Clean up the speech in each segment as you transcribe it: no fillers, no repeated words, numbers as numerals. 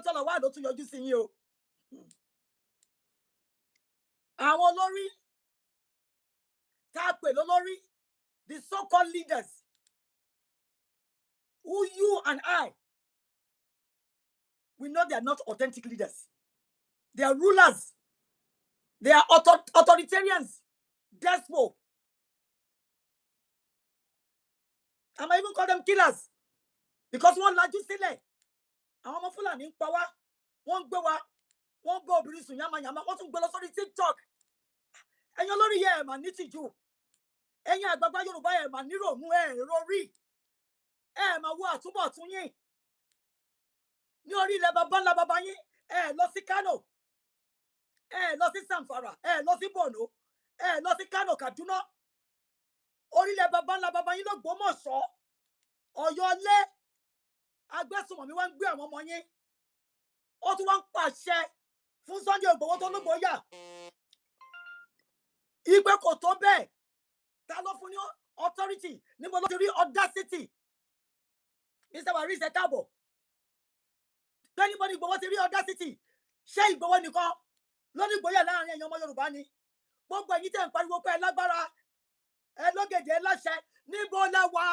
Dr. Lawal ló tún yọjú sí yín o. Àwọn olórí tá a pè lólórí, the so-called leaders who you and I, we know they are not authentic leaders. They are rulers. They are authoritarians, despot. I might even call them killers because wọ́n lajú sílẹ̀. Àwọn ọmọ Fúlàní ń pa wá, wọ́n ń gbé wa, wọ́n ń bá obìnrin sùn yánmayànmá, wọ́n tún gbé lọ sórí TikTok. Ẹ̀yin olórí yẹ ẹ̀ mà ní tìjú. Ẹ̀yin àgbààgbà Yorùbá ẹ̀ mà níròmú ẹ̀ rórí. Ẹ̀ mà wo àtúbọ̀tún yín. Ní orí ilẹ̀ baba ńlá baba yín, ẹ̀ lọ sí Kano, ẹ̀ lọ sí Zamfara, ẹ̀ lọ sí Borno, ẹ̀ lọ sí Kano, Kaduna. Orílẹ̀ baba ńlá baba yín l'Ógbómọ̀ṣọ́, Ọ̀yọ́ lé agbésùnmọ̀mí wá ń gbé àwọn ọmọ yín. Ó tún wá ń pàṣẹ fún Sunday Igboho tó lógbóyà ìpè kò tó bẹ́ẹ̀. Ta ló fún ní authority? Níbo ló ti rí audacity? Mr. Waris, ẹ káàbọ̀. Níbo ni Igboho ti rí audacity? Ṣé Igboho nìkan ló ní ìgboyà láàrin ẹ̀yin ọmọ Yorùbá ni? Gbogbo ẹ̀yin tẹ̀ ń pariwo pé ẹ lágbára, ẹ lógèdè, ẹ láṣẹ, níbo lẹ wà?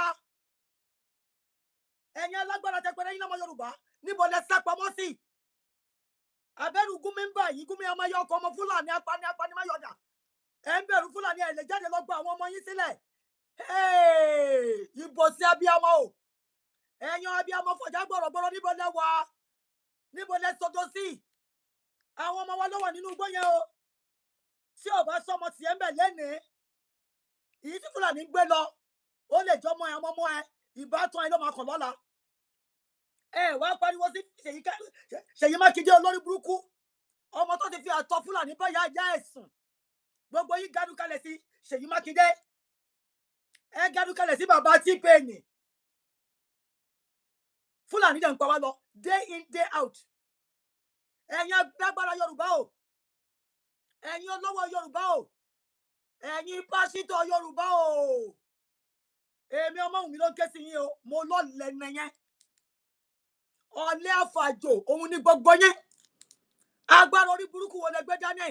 Ẹ̀yin alágbára tẹ pẹ́rẹ́ yín lọ́mọ Yorùbá, níbo lẹ sá pamọ́ sí? Abẹ́rù Gúnmi ń bà yín. Gúnmi ọmọ ẹyọ ọkọ ọmọ Fúlàní apani apani máyọ̀dà. Ẹ ń bẹ̀rù Fúlàní, ẹ lè jáde lọ gba àwọn ọmọ yín sílẹ̀. Ìbò sí abiyamọ o. Ẹ̀yin abiyamọ fọjá gbọ̀rọ̀gbọ̀rọ̀, níbo lẹ wà? Níbo lẹ sọdọ sí? Àwọn ọmọ wa ló wà nínú igbó yẹn o. Tí ò bá sọmọ tiẹ̀ ń bẹ̀ lẹ́nìí, èyí tí Fúlàní ń gbé lọ, ó lè jọmọ ẹ, ọmọ ọmọ ẹ, ìbátan ẹ ló máa kàn lọ́la. Ẹ wá pariwo sí Ṣèyí Mákindé, olórí burúkú, ọmọ tó ti fi àtọ Fúlàní báyà já ẹ̀sùn. Gbogbo yín gádùn kalẹ̀ sí Ṣèyí Mákindé, ẹ gádùn kalẹ̀ sí bàbá T-Pain. Fúlàní dẹ̀ ń pa wá lọ day in, day out. Ẹ̀yin agbára Yorùbá o, ẹ̀yin olówó Yorùbá o, ẹ̀yin pásítọ̀ Yorùbá o, èmi ọmọ mi ló ń ké sí yín o. Mo lọ́ọ̀lẹ́ nìyẹn, ọ̀lẹ́ àfàjò òun ni gbogbo yín. Agbára orí burúkú wo lẹ gbé dání?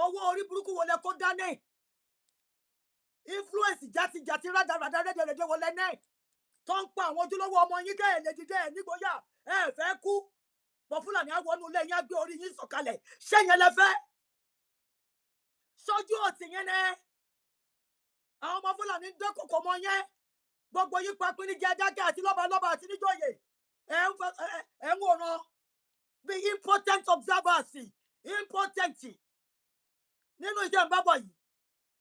Owó orí burúkú wo lẹ kó dání? Influence játijàti rádaràdà rẹ́dẹ̀rẹ́dẹ́ wo lẹ ní tó ń pa àwọn ojúlówó ọmọ yín? Kẹ́ ẹ̀ lè dìde, ẹ̀ nígboyà, ẹ̀ fẹ́ kú bọ́. Fúlàní á wọnú ilé yín, á gbé orí yín sọ̀kalẹ̀. Ṣẹ́yìn lẹ fẹ́ sójú òtì yẹn ní? Àwọn ọmọ Fúlàní ń dẹ́kòkò mọ yẹn. Gbogbo yín pa pín ní jẹ dákẹ́ àti lọ́balọ́ba àti níjòyè, ẹ̀ ń wòran bí impotent observers, impotent nínú iṣẹ́ ìbábọ̀ yìí.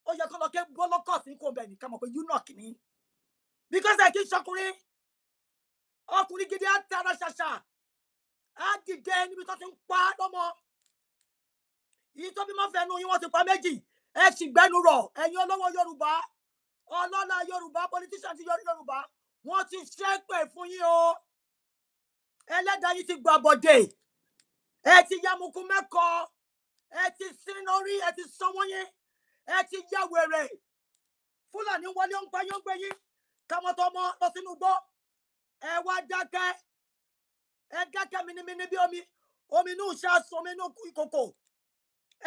Ó yẹ kó lọ kẹ́ bọ́lọ́kọ̀sí kò bẹ̀ ní ká mọ̀ pé eunuch ni, because ẹ̀ kì í ṣọkùnrin. Ọkùnrin gidi á tara ṣàṣà, á dìde níbi tó ti ń pa á lọ́mọ yìí tó bí mọ́ fẹ́ nu yín. Wọ́n ti pa méjì, ẹ sì gbẹnu rọ̀. Ẹ̀yin olówó Yorùbá, ọlọ́lá Yorùbá, politician ti Yorùbá, wọ́n ti ṣépè fún yín o. Ẹlẹ́dàá yín ti gbàbọ̀dè. Ẹ ti yamuku mẹ́kọ, ẹ ti sín lórí, ẹ ti sanwó yín, ẹ ti ya wèrè. Fúlàní wọlé, ó ń pa yín, ó ń gbé yín tọmọtọmọ lọ sínú igbó. Ẹ wá dákẹ́, ẹ dákẹ́ minimini bí omi omi inú ṣáàsùn, omi inú ìkòkò.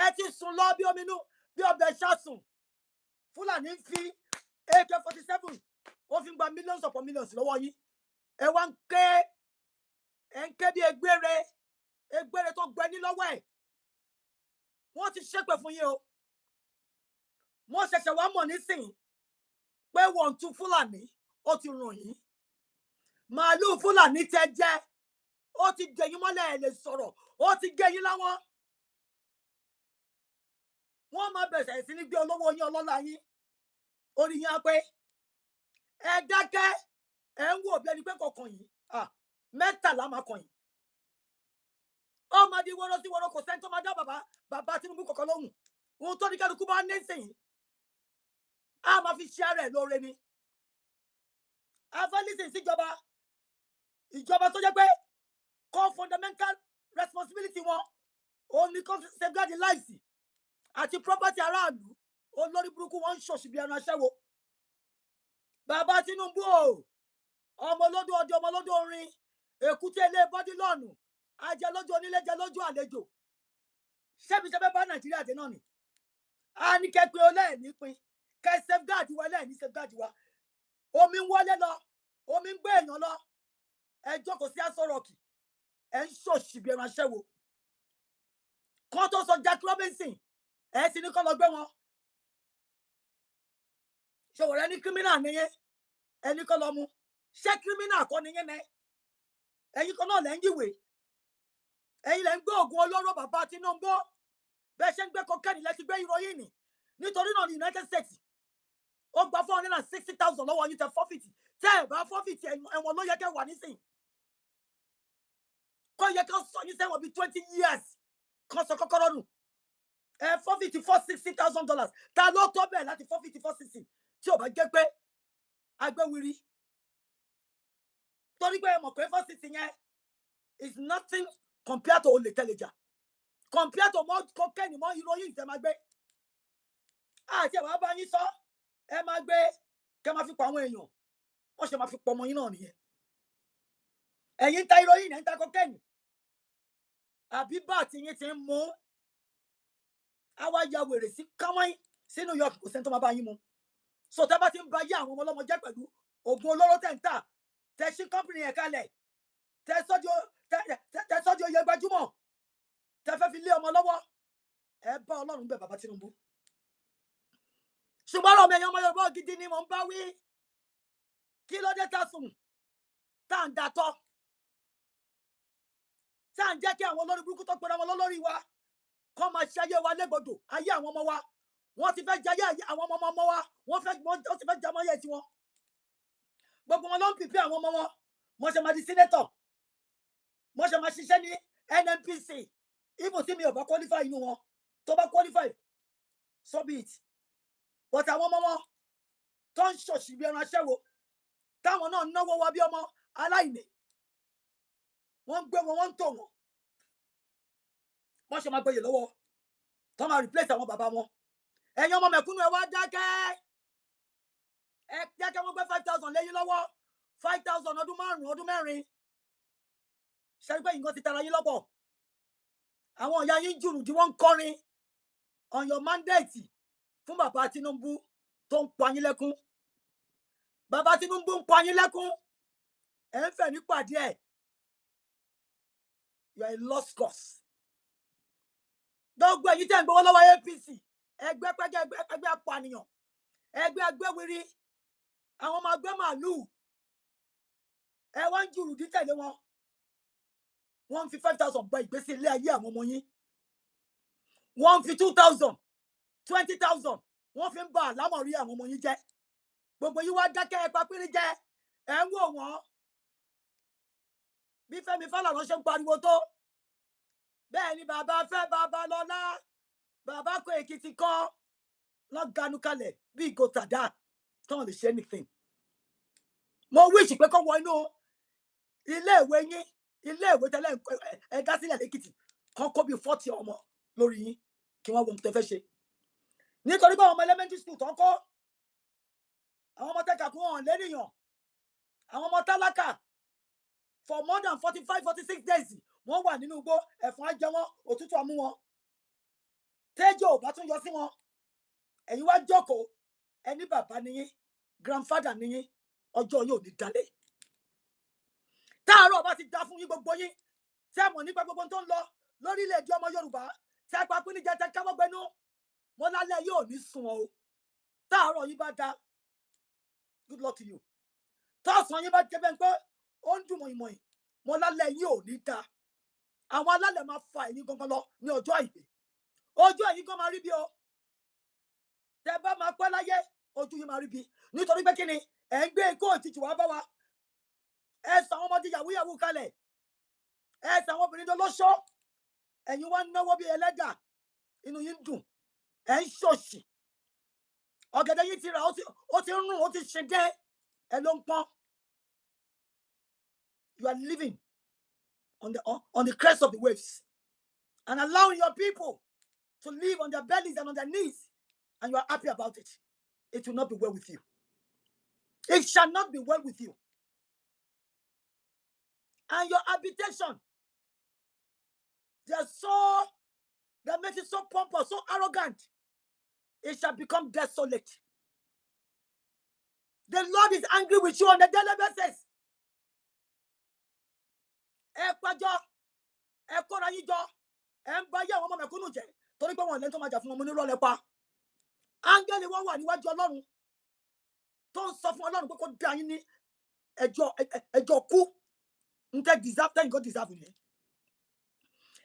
Ẹ ti sùn lọ bí omi inú bí ọbẹ̀ ṣáàsùn. Fúlàní ń fi AK-47, ó fi ń gba millions upon millions lọ́wọ́ yín. Ẹ wá ń ké, ẹ ń ké bí egbére, egbére tó gbẹ ní lọ́wọ́ ẹ̀. Wọ́n ti ṣépè fún yín o. Wọ́n ṣẹ̀ṣẹ̀ wá mọ̀ nísìnyí pé wọ́n tún Fúlàní, ó ti rùn yín. Màálùú Fúlàní tẹ jẹ, ó ti dè yín mọ́lẹ̀, ẹ̀ lè sọ̀rọ̀, ó ti gé yín láwọn. Wọ́n máa bẹ̀rẹ̀ sí ní gbé olówó yín, ọlọ́lá yín. Orí yín á pé. Ẹ dákẹ́, ẹ ń wò bí ẹni pé kọ̀ọ̀kan yìí mẹ́tàlá máa kàn yín. Ó máa di wọ́rọ́ sí wọ́rọ́. Kò sẹ́ni tó máa dá bàbá bàbá Tinubu kọ̀ọ̀kan lóhùn. Ohun tó ní kálukú bá ní sìn, á máa fi ṣe ara ẹ̀ lóore ni. Afẹ́lísìn síjọba, ìjọba tó jẹ́ pé core fundamental responsibility wọn òun ni kó safeguard the lives àti property aráàlú. Olórí burúkú, wọn ń ṣòṣì bí ẹran aṣẹ́wó. Bàbá Tinubu o, ọmọ olódò ọdẹ, ọmọ olódò orin, èkúté ilé bọ́dílọ́ọ̀nù. Ajẹ lójú onílé, jẹ lójú àlejò. Ṣébi ṣe fẹ́ bá Nàìjíríà dé náà ni? A ní kẹ́ pé olẹ́ẹ̀ní pin, kẹ́ safeguard wa, ẹlẹ́ẹ̀ní safeguard wa. Omi ń wọlé lọ, omi ń gbé èèyàn lọ. Ẹ jókòó sí Aso Rock, ẹ ń ṣòṣì bí ẹran aṣẹ́wó. Kán tó sọ Jack Robinson, ẹ sì ní kán lọ gbé wọn. Ṣòwò rẹ ní criminal nìyẹn, ẹni kán lọ mú. Ṣé criminal kọ́ nìyẹn nẹ? Ẹ̀yin kan náà lẹ́ ń yíwèé, ẹ̀yin lẹ́ ń gbé oògùn olóró. Bàbá Tinubu, bẹ́ẹ̀ ṣe ń gbé cocaine lẹ́ ti gbé heroin. Nítorí náà ní United States ó gba 460,000 lọ́wọ́ yín, tẹ forfeit. Tẹ́ ẹ̀ bá forfeit, ẹ̀wọ̀n ló yẹ kẹ́ wà nísìn. Kọ́ yẹ kẹ́ sọ yín sẹ́wọ̀n bíi 20 years, kan sọ kọ́kọ́rọ́ nù. Ẹ forfeit $460,000. Ta ló tọ́ bẹ́ẹ̀ láti forfeit 460 tí ò bá jẹ́ pé agbẹ́wìrì? Torí pé ẹ mọ̀ pé 460 yẹn is nothing compared to olè tẹ́lẹ̀jà, compared to mọ́ cocaine, mọ́ heroin tẹ́ máa gbé. Àti ẹ̀ wá bá yín sọ, ẹ máa gbé kẹ́ máa fi pa àwọn èèyàn. Wọ́n ṣe máa fi pọ̀ ọmọ yín náà nìyẹn. Ẹ̀yin ń ta heroin, ẹ̀ ń ta cocaine, àbí bá àti yín ti ń mú àwa ya wèrè sí káwáyín sínú York, kò sẹ́ni tó máa bá yín mu. So tẹ́ bá ti ń ba yé àwọn ọmọ ọlọ́mọ jẹ́ pẹ̀lú oògùn olóró tẹ̀ ń tà, tẹ́ ṣí company yẹn kalẹ̀, tẹ́ sọ́jú oyè gbajúmọ̀, tẹ́ fẹ́ fi lé ọmọ lọ́wọ́, ẹ bá Ọlọ́run bẹ̀, bàbá Tinubu. Ṣùgbọ́n ọ̀rọ̀ mi, ẹ̀yin ọmọ Yorùbá gidi ni mò ń bá wí. Kí ló dé tá sùn, tá à ń datọ́, tá à ń jẹ́ kí àwọn olórí burúkú tó pera wọn lólórí wa kọ́ máa ṣe ayé wa légbodò? Ayé àwọn ọmọ wa, wọ́n ti fẹ́ jayé àwọn ọmọ ọmọ wa, wọ́n ti fẹ́ jamọ́ ayé tiwọn. Gbogbo wọn ló ń pìpì àwọn ọmọ wọn. Wọ́n ṣe máa di senator, wọ́n ṣe máa ṣiṣẹ́ ní NNPC. Even tí mi ò bá qualify inú wọn, tó bá qualify, so be it. But àwọn ọmọ wọn tó ń ṣòṣì bí ẹran aṣẹ́wó, táwọn náà náwó wa bí ọmọ aláìní, wọ́n ń gbé wọn, wọ́n ń tò wọ́n. Wọ́n ṣe máa gbẹ̀yẹ̀ lọ́wọ́ tó máa replace àwọn bàbá wọn. Ẹ̀yin ọmọ mẹ̀kúnnù, ẹ wá dákẹ́, ẹ dákẹ́. Wọ́n gbé 5,000 lẹ́yìn lọ́wọ́, 5,000 ọdún 5, ọdún 4. Ṣe pé nǹkan ti tara yín lọ́pọ̀? Àwọn ìyá yín jùrù tí wọ́n ń kọrin on your mandate fún bàbá Tinubu tó ń pa yín lẹ́kún. Bàbá Tinubu ń pa yín lẹ́kún, ẹ̀ ń fẹ̀ nípàdé ẹ̀. You are a lost cause. Gbogbo ẹ̀yin tẹ́ ń gbowó lọ́wọ́ APC, ẹgbẹ́ pẹ́gẹ́, ẹgbẹ́ ẹgbẹ́ apànìyàn, ẹgbẹ́ agbẹ́wìrì, àwọn ọmọ agbẹ́ màálùú, ẹ wá ń jùrù dítẹ̀lé wọn. Wọ́n ń fi 5,000 gba ìgbésí ilé ayé àwọn ọmọ yín. Wọ́n ń fi 2,000, 20,000, wọ́n fi ń ba àlámọ̀rí àwọn ọmọ yín jẹ́. Gbogbo yín wá dákẹ́, ẹ pa pírí jẹ́, ẹ̀ ń wò wọ́n. Bí Fẹ́mi Fálànà ṣe ń pariwo tó bẹ́ẹ̀ ni bàbá fẹ́ Babalọ́lá, bàbá kọ Èkìtì kọ́ lọ́ganu kalẹ̀ bí ìgò tàdá tán lè ṣe anything. Mo wish pé kọ́ wọ inú iléèwé yín, iléèwé tẹ́lẹ̀ ẹ dá sílẹ̀ lẹ́kìtì, kán kó bí 40 ọmọ lórí yín, kí wọ́n wo ohun tẹ́ fẹ́ ṣe. Nítorí pé àwọn ọmọ elementary school tó ń kọ́, àwọn ọmọ tẹ́ka kún hàn lẹ́nìyàn, àwọn ọmọ tálákà, for more than 45, 46 days, wọ́n wà nínú igbó. Ẹ̀fọn á jẹ wọ́n, òtútù á mú wọn, tẹ́jọ́ ò bá tún yọ sí wọn. Ẹ̀yin wá jókòó, ẹni bàbá niyín, grandfather niyín, ọjọ́ yóò ní dalẹ̀. Táàárọ̀ bá ti da fún yín, gbogbo yín tẹ́ mọ̀ nípa gbogbo tó ń lọ lórílẹ̀‐èdè ọmọ Yorùbá, tẹ́ pa pín níjẹ, tẹ́ káwọ́ gbẹnú wọn, lálẹ́ yóò ní sùn o. Táàárọ̀ yín bá da, good luck to you. Tọ́sán yín bá jẹ́ bẹ́ẹ̀ pé ó ń dùn mọ̀yìnmọ̀yìn, wọn lálẹ́ yìí ò ní da. Àwọn alálẹ̀ máa fa ẹ̀yin gangan lọ ní ọjọ́ àìpé. Ojú ẹ̀yin gan máa rí bí o. Tẹ́ bá máa pẹ́ láyé, ojú yín máa rí bí. Nítorí pé kí ni? Ẹ̀ ń gbé ikú òjijì wá bá wa. Ẹ sọ àwọn ọmọdé yahoo yahoo kalẹ̀, ẹ sọ àwọn obìnrin lọ́ṣọ́. Ẹ̀yin wá ń náwó bí ẹlẹ́dà, inú yín dùn, ẹ̀ ń ṣòṣì. Ọ̀gẹ̀dẹ̀ yín ti rà, ó ti ń rùn, ó ti ṣe dé, ẹ ló ń pọ́n. You are living on the crest of the waves and allowing your people to live on their bellies and on their knees, and you are happy about it. It will not be well with you. It shall not be well with you. And your habitation They are so that makes it so pompous, so arrogant. It shall become desolate. The Lord is angry with you on a daily basis. Ẹ pàjọ, ẹ kóra yín jọ, ẹ ń bá yé àwọn ọmọ mẹ̀kúnnù jẹ́ torí pé wọn lẹ́ni tó máa jà fún wọn. Mo ní rọ́lẹ̀ pa. Áńgẹ́lì wọn wà níwájú Ọlọ́run tó ń sọ fún Ọlọ́run pé kó dá yín ní ẹjọ́ ẹjọ́ kú ń tẹ́ deserve, tẹ́yìn kó deserve nìyẹn.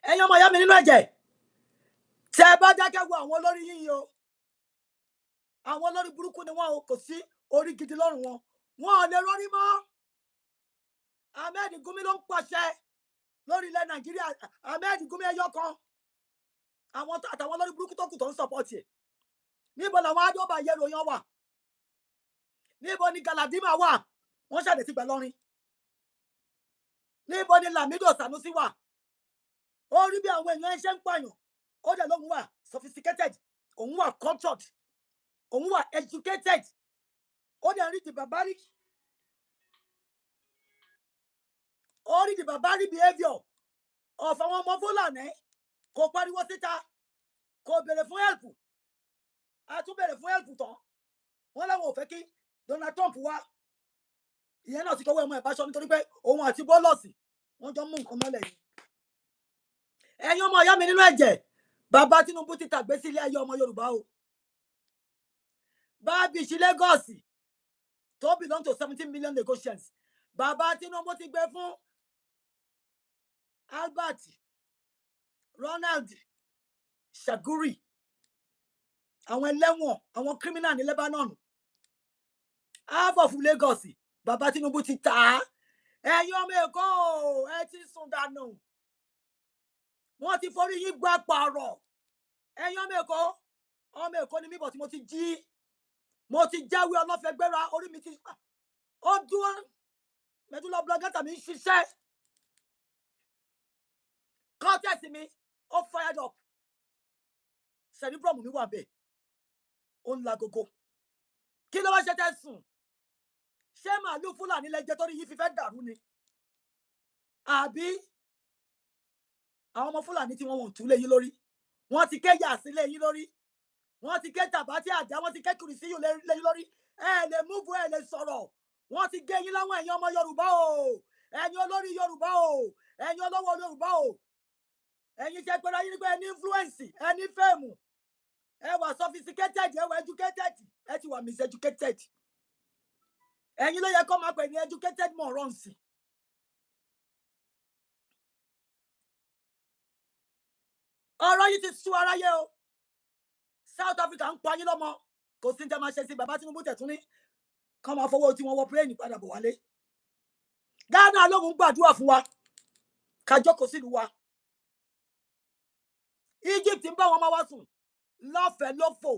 Ẹ̀yin ọmọ ìyá mi nínú ẹ̀jẹ̀, tẹ́ ẹ bá dákẹ́ wo àwọn olórí yín yìí o, àwọn olórí burúkú ni wọn o, kò sí orí gidi lọ́rùn wọn, wọn ò lè rọrí mọ́. Ahmed Gumi ló ń pàṣẹ lórí ilẹ̀ Nàìjíríà. Ahmed Gumi ẹyọ kan, àwọn àtàwọn olórí burúkú tó kù tó ń support ẹ̀. Níbo làwọn adóbà yẹrò yan wà? Níbo ni Galadima wà? Wọ́n ṣàdé ti gbà lọ́rin. Níbo ni Lamido Sanusi wà? Ó rí bí àwọn èèyàn ṣe ń pààyàn, ó dẹ̀ lóun wà sophisticated, òun wà cultured, òun wà educated. Ó dẹ̀ rí the barbaric, ó rí the barbaric behaviour of àwọn ọmọ Fúlàní. Kò pariwo síta, kò béèrè fún help. A tún béèrè fún help tán, wọ́n láwọn ò fẹ́ kí Donald Trump wá. Ìyẹn náà ti kọ́wọ́ ẹ̀mọ́ ìbáṣọ nítorí pé òun àti bọ́lọ̀sì wọ́n jọ mú nǹkan mọ́lẹ̀ yìí. Ẹ̀yin ọmọ ìyá mi nínú ẹ̀jẹ̀, bàbá Tinubu ti tàgbé sílé ayé ọmọ Yorùbá o. Bábíṣì Lagos tó belong to 17 million Lagosians, bàbá Tinubu ti gbé fún Albert Ronald Shaguri, àwọn ẹlẹ́wọ̀n, àwọn criminal ní Lebanon. Half of Lagos, bàbá Tinubu ti tà á. Ẹ̀yin ọmọ Èkó, ẹ ti sùn dànù, wọ́n ti forí yín gbà pààrọ̀. Ẹ̀yin ọmọ Èkó, ọmọ Èkó ni mí bọ̀ tí mo ti jí, mo ti jáwé ọlọ́fẹ́gbẹ́ra, orí mi ti ó dúró, medulla oblongata mi ń ṣiṣẹ́, cortex mi ó fired up, cerebrum mi wà bẹ́ẹ̀, ó ń la gogo. Kí ló wá ṣe tẹ́ sùn? Ṣé màálù Fúlàní lẹ́jẹ́ torí yìí fi fẹ́ dàrú ni, àbí àwọn ọmọ Fúlàní tí wọ́n wọ̀n tú lé yín lórí? Wọ́n ti ké yà sí lé yín lórí, wọ́n ti ké tàbátì àdá, wọ́n ti ké kùrìsíyù lé yín lórí. Ẹ lè move, ẹ lè sọ̀rọ̀, wọ́n ti gé yín láwọn. Ẹ̀yin ọmọ Yorùbá o, ẹ̀yin olórí Yorùbá o, ẹ̀yin olówó Yorùbá o, ẹ̀yin ṣe pé ayé nípa ẹni influence, ẹni fame, ẹ wà sophisticated, ẹ wà educated, ẹ ti wà miseducated. Ẹ̀yin ló yẹ kó máa pè ní educated morons. Ọ̀rọ̀ yìí ti sú aráyé o. South Africa ń pa yín lọ́mọ, kò sí ní tẹ́ máa ṣe sí. Bàbá Tinubu tẹ̀tún ní kọ́ máa fọwọ́ tí wọ́n wọ plane padà bọ̀ wálé. Ghana lóhùn gbàdúrà fún wa ká jókòó sílùú wa. Egypt ń bá wọn máa wá sùn lọ́fẹ̀ẹ́ lófò,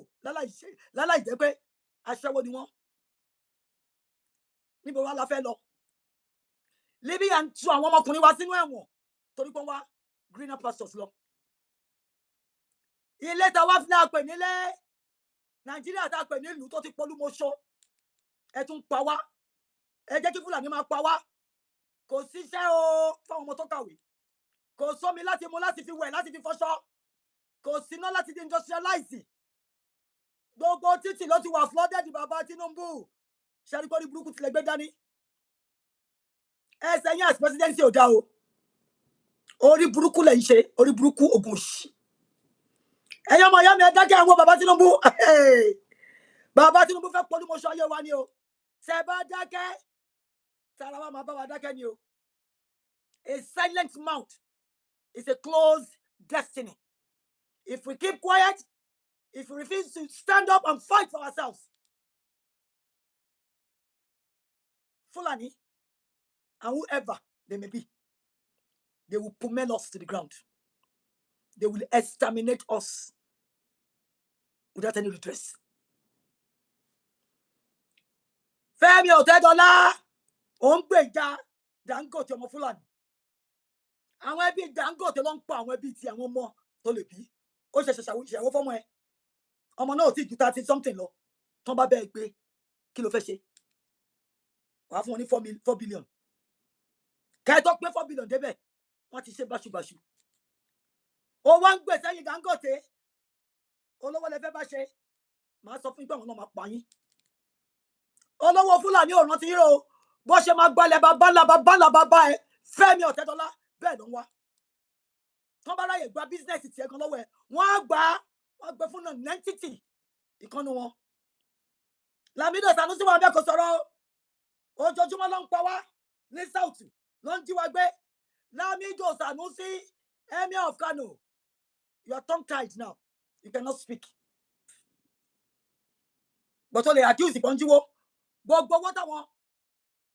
láláì jẹ́ pé aṣẹ́wó ni wọ́n. Níbo wá la fẹ́ lọ? Libya ń tu àwọn ọmọkùnrin wa sínú ẹ̀wọ̀n torí pé wọ́n wá greener pastures lọ. Ilé tá a wá fi náà pè nílé Nàìjíríà, tá a pè nílùú tó ti polúmọṣọ, ẹ tún pa wá, ẹ jẹ́ kí Fúlàní máa pa wá. Kò síṣẹ́ o fáwọn ọmọ tó kàwé, kò sómi láti mu, láti fi wẹ̀, láti fi fọṣọ, kò síná láti di industrialize. Gbogbo títì ló ti wà flooded. Bàbá Tinubu, ṣàríkọ́rí burúkú tilẹ̀ gbé dání, ẹsẹ̀ yín as presidency ò dá o. Orí burúkú lẹ̀ ń ṣe, orí burúkú, ogun òṣì. Ẹ̀yin ọmọ ìyá mi, ẹ dákẹ́ àwọn bàbá Tinubu. Bàbá Tinubu fẹ́ polúmọṣọ ayé wa ni o. Tẹ bá dákẹ́, tara wa máa bá wa dákẹ́ ni o. A silent mouth is a closed destiny. If we keep quiet, if we refuse to stand up and fight for ourselves, Fulani and whoever they may be, they will pummel us to the ground. They will exterminate us without any redress. Fẹ́mi Ọ̀tẹ́dọ́lá, ò ń gbèjà Dangote, ọmọ Fúlàní. Àwọn ẹbí Dangote ló ń pa àwọn ẹbí ti àwọn ọmọ tó lè bí. Ó ṣẹ̀ṣẹ̀ ṣàwó fọ́mọ ẹ. Ọmọ náà ò tí ju 30 something lọ. Tán bá bẹ́ẹ̀ gbé, kí ló fẹ́ ṣe? Wàá fún wọn ní 4 billion. Kẹ́ẹ̀tọ́ pé 4 billion débẹ̀, wọ́n ti ṣe báṣubàṣu. Ó wá ń gbèsè yìí Dangote. Olówó lẹ fẹ́ bá ṣe. Màá sọ fún yín pé àwọn náà máa pa yín. Olówó Fúlàní ò rántí yín o. Bó ṣe máa gbalẹ̀ bàbá ńlá bàbá ńlá bàbá ẹ Fẹ́mi Ọ̀tẹ́dọ́lá bẹ́ẹ̀ ló ń wá. Tán bá ráyè gba business tiẹ̀ gan lọ́wọ́ ẹ, wọ́n á gbà á, wọ́n á gbé fún nonentity ìkànnì wọn. Lamido Sanusi wà bẹ́ẹ̀, kò sọ̀rọ̀ o. Ojoojúmọ́ ló ń pa wá ní South, ló ń jí wa gbé. Lamido Sanusi, Emir of Kano, you are tongue tied now, you cannot speak. But o lè accuse ìpọ́njíwó gbogbo owó táwọn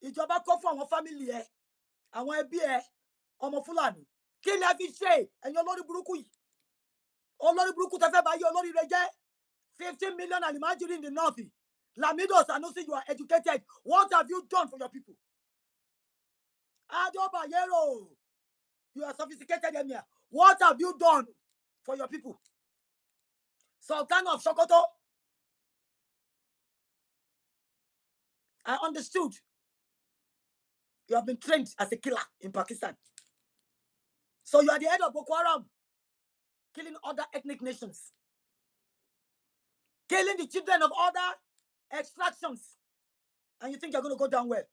ìjọba kó fún àwọn family ẹ, àwọn ẹbí ẹ, ọmọ Fúlàní. Kí lẹ fi ṣe, ẹ̀yin olórí burúkú yìí? Olórí burúkú tẹ fẹ́ bá yé olórí rẹ jẹ́. 15 million alimajiri in the north. Lamido Sanusi, you are educated. What have you done for your people? Ado Bayero, you are sophisticated emir. What have you done for your people? Sultan of Sokoto, I understood you have been trained as a killer in Pakistan. So you are the head of Boko Haram, killing other ethnic nations, killing the children of other extractions, and you think you're going to go down well.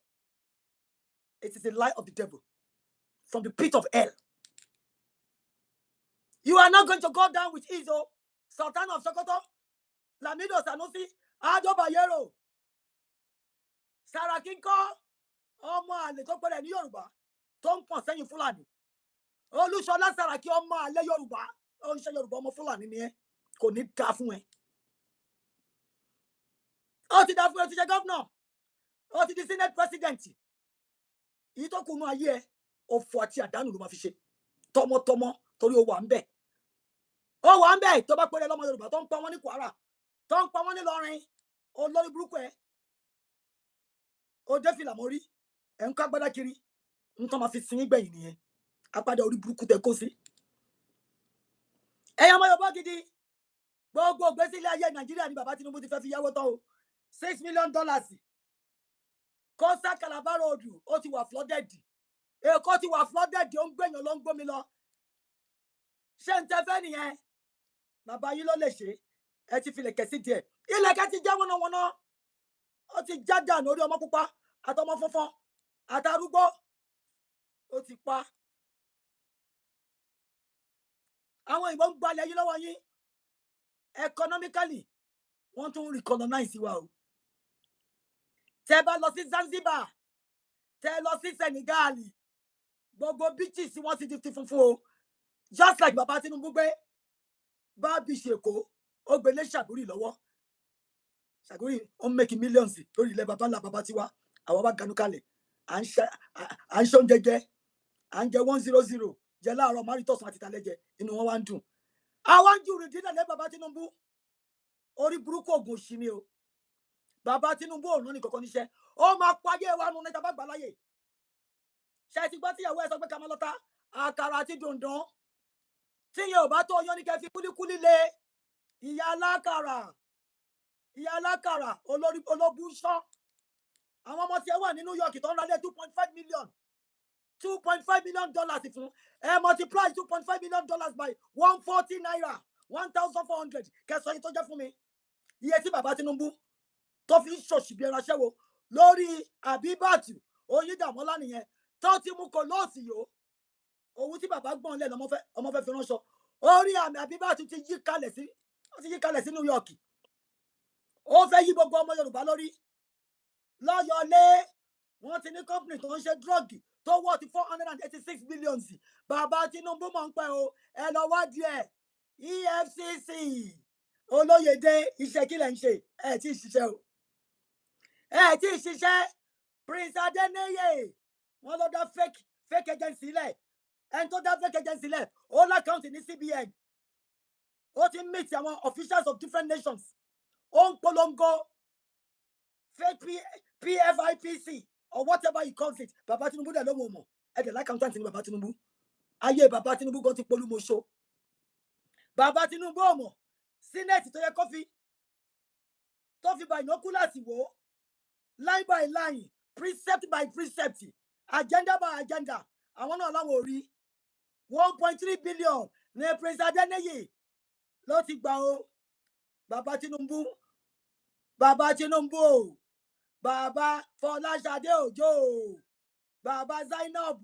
It is a lie of the devil from the pit of hell. You are not going to go down with ease, oh. Sultan of Sokoto, Lamido Sanusi, Ado Bayero, Saraki ńkọ́, ọmọ àlè tó pẹ̀lẹ́ ní Yorùbá tó ń pọ̀n sẹ́yìn Fúlàní. Olúṣọlá Saraki, ọmọ àlè Yorùbá, ó ń ṣe Yorùbá, ọmọ Fúlàní ni ẹ, kò ní dáa fún ẹ. Ó ti dáa fún ẹ, ti ṣe governor, ó ti di senate president. Èyí tó kùnú ayé ẹ, òfò àti àdánù ló máa fi ṣe tọmọtọmọ, torí ó wà ń bẹ̀. Ó wà ń bẹ̀ tó bá pẹ́rẹ́ lọ́mọ Yorùbá tó ń pa wọ́n ní Kwara, tó ń pa wọ́n ní Ìlọrin, olórí burúkú ẹ. Ó dé fìlà mórí, ẹ̀ ń kó agbádá kiri, ń tọ́ máa fi sin yín gbẹ̀yìn nìyẹn. Apádà orí burúkú tẹ kó sí. Ẹ̀yin ọmọ Yorùbá gidi, gbogbo ìgbésí ilé ayé Nàìjíríà ni bàbá Tinubu ti fẹ́ fi yáwó tán o. $6 million. Kọ́sá Calabar Road, ó ti wà flooded. Èkó ti wà flooded, ó ń gbẹ̀yàn ló ń gbómi lọ. Ṣé ń tẹ́ fẹ́ nìyẹn? Bàbá yín ló lè ṣe. Ẹ ti fi ilẹ̀kẹ̀ sí díẹ̀. Ilẹ̀kẹ̀ ti já wọ́nàwọ́nà. Ó ti já dànù orí ọmọ pupa àtọmọ funfun àtarúgbó. Ó ti pa. Àwọn òyìnbó ń gbalẹ̀ yín lọ́wọ́ yín. Economically, wọ́n tún ń recolonize wa o. Tẹ́ bá lọ sí Zanzibar, tẹ́ lọ sí Senegal, gbogbo beaches wọ́n ti di ti funfun o. Just like bàbá Tinubu gbé bá beach Èkó, ó gbé lé Ṣàgórì lọ́wọ́. Ṣàgórì ó ń make millions lórí ilẹ̀ bàbá ńlá bàbá tiwa. Àwa wá ganu kalẹ̀, à ń ṣe oúnjẹ jẹ, à ń jẹ 100 jẹ láàárọ̀, márùn tọ̀sán àti ìtàlẹ́ jẹ, inú wọn wá ń dùn. Àwa ń jùrù dídà lé bàbá Tinubu. Orí burúkú ògùn òṣì ni o. Bàbá Tinubu ò rán ní kankan níṣẹ́. Ó máa payé wa nu níta bá gbà láyè. Ṣé ẹ ti gbọ́ tíyàwó ẹ sọ pé ká máa lọ ta àkàrà àti dùndún? Tíyẹn ò bá tó yán ní kẹ́ fi kúlíkúlí lé. Ìyá alákàrà, ìyá alákàrà, olórí olóbùsọ. Àwọn ọmọ tí ẹ wà ní New York tó ń ralé 2.5 million, $2.5 million fún ẹ. Multiply $2.5 million by 140 naira, 1,400, kẹsàn-án yìí tó jẹ́ fún mi. Iye tí bàbá Tinubu tó fi ń ṣòṣì bí ẹran aṣẹ́wó lórí Àbíbàtù Oyíndàmọ́lá nìyẹn tó ti mú kò lóòsì yòó. Òun tí bàbá gbọ́n lẹ́nu ọmọ fẹ́ fi ránṣọ. Orí àmì Àbíbàtù ti yí kalẹ̀ sí, ó ti yí kalẹ̀ sí New York. Ó fẹ́ yí gbogbo ọmọ Yorùbá lórí. Lọ́yọ̀lé, wọ́n ti ní company tó ń ṣe drug tó wọ́ ti 486 billions. Bàbá Tinubu mọ̀ ń pẹ́ o, ẹ lọ wádìí ẹ̀. EFCC olóyèdè, iṣẹ́ kí lẹ̀ ń ṣe? Ẹ tí ì ṣiṣẹ́ o, ẹ tí ì ṣiṣẹ́. Prince Adeneye, wọ́n ló dá fake agency lẹ̀. Ẹni tó dá fake agency lẹ̀, ó l'account ní CBN, ó ti meet àwọn officials of different nations, ó ń polongo fake PFIPC or whatever he calls it. Bàbá Tinubu dẹ̀ ló mọ̀ mọ̀. Ẹ dẹ̀ l'accountant ní bàbá Tinubu. Ayé bàbá Tinubu gan ti polúmọṣọ. Bàbá Tinubu ò mọ̀. Senate tó yẹ kó fi tó fi binoculars wò ó, line by line, precept by precept, agenda by agenda, àwọn náà láwọn ò rí. 1.3 billion Ní Prince Adeniyi ló ti gbà o. Bàbá Tinubu, bàbá Tinubu o, bàbá Fọláṣadé Òjó o, bàbá Zainab,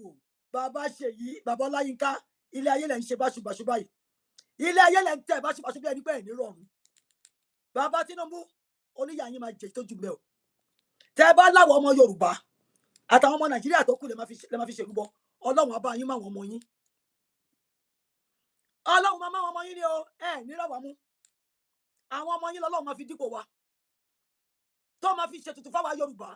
bàbá Ṣèyí, bàbá Ọláyínká, ilé ayé lẹ ń ṣe báṣubàṣu báyìí. Ilé ayé lẹ ń tẹ̀ báṣubàṣu bí ẹni pé ẹ̀ ní rọrùn. Bàbá Tinubu, oníyà yín máa jẹ tó jù mẹ́ o. Tẹ bá láwọn ọmọ Yorùbá àtàwọn ọmọ Nàìjíríà tó kù lè máa fi ṣèrúbọ, Ọlọ́run á bá yín máwọn ọmọ yín. Ọlọ́run máa máwọn ọmọ yín ni o. Ẹ ní ràwá mú àwọn ọmọ yín lọ́lọ́run máa fi dípò wa, tó máa fi ṣètùtù fáwa Yorùbá.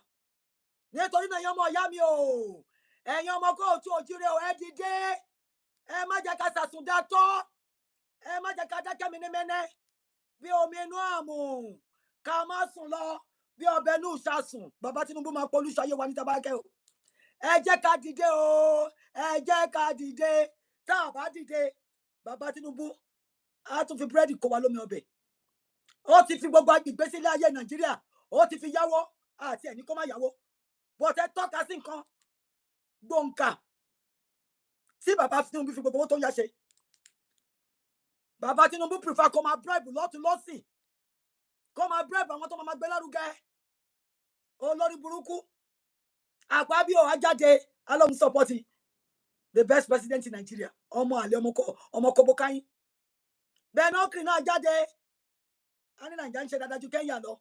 Nítorí náà, ẹ̀yin ọmọ ìyá mi o, ẹ̀yin ọmọ kóòtù òjúre o, ẹ dìde. Ẹ má jẹ́ ká sàsùndàtọ́, ẹ má jẹ́ ká dákẹ́ mẹ́nẹ́mẹ́nẹ́ bí omi inú àmù, ká má sùn lọ bí ọbẹ̀ inú ìṣàsùn. Bàbá Tinubu máa polúṣọ ayé wa ní tabakẹ́ o. Ẹ jẹ́ ká dìde o, ẹ jẹ́ ká dìde. Tá a bá dìde, bàbá Tinubu á tún fi búrẹ́dì kó wa lómi ọbẹ̀. Ó ti fi gbogbo ìgbésí ilé ayé Nàìjíríà, ó ti fi yáwó, àti ẹ̀ní kó má yáwó bọ́tẹ́ tọ́ka sí nǹkan gbòǹkà tí bàbá Tinubu fi gbogbo owó tó ń yá ṣe. Bàbá Tinubu prefer kó máa bribe lọ́tún lọ́sì, kó máa bribe àwọn tó máa gbé lárugẹ. Olórí burúkú Àpábíò á jáde alóhùn support the best president in Nigeria. Ọmọ àlè, ọmọ kọbọkáyín. Bẹ́ẹ̀ náà kiri náà jáde á ní Nàìjíríà ń ṣe dáadáa ju Kenya lọ.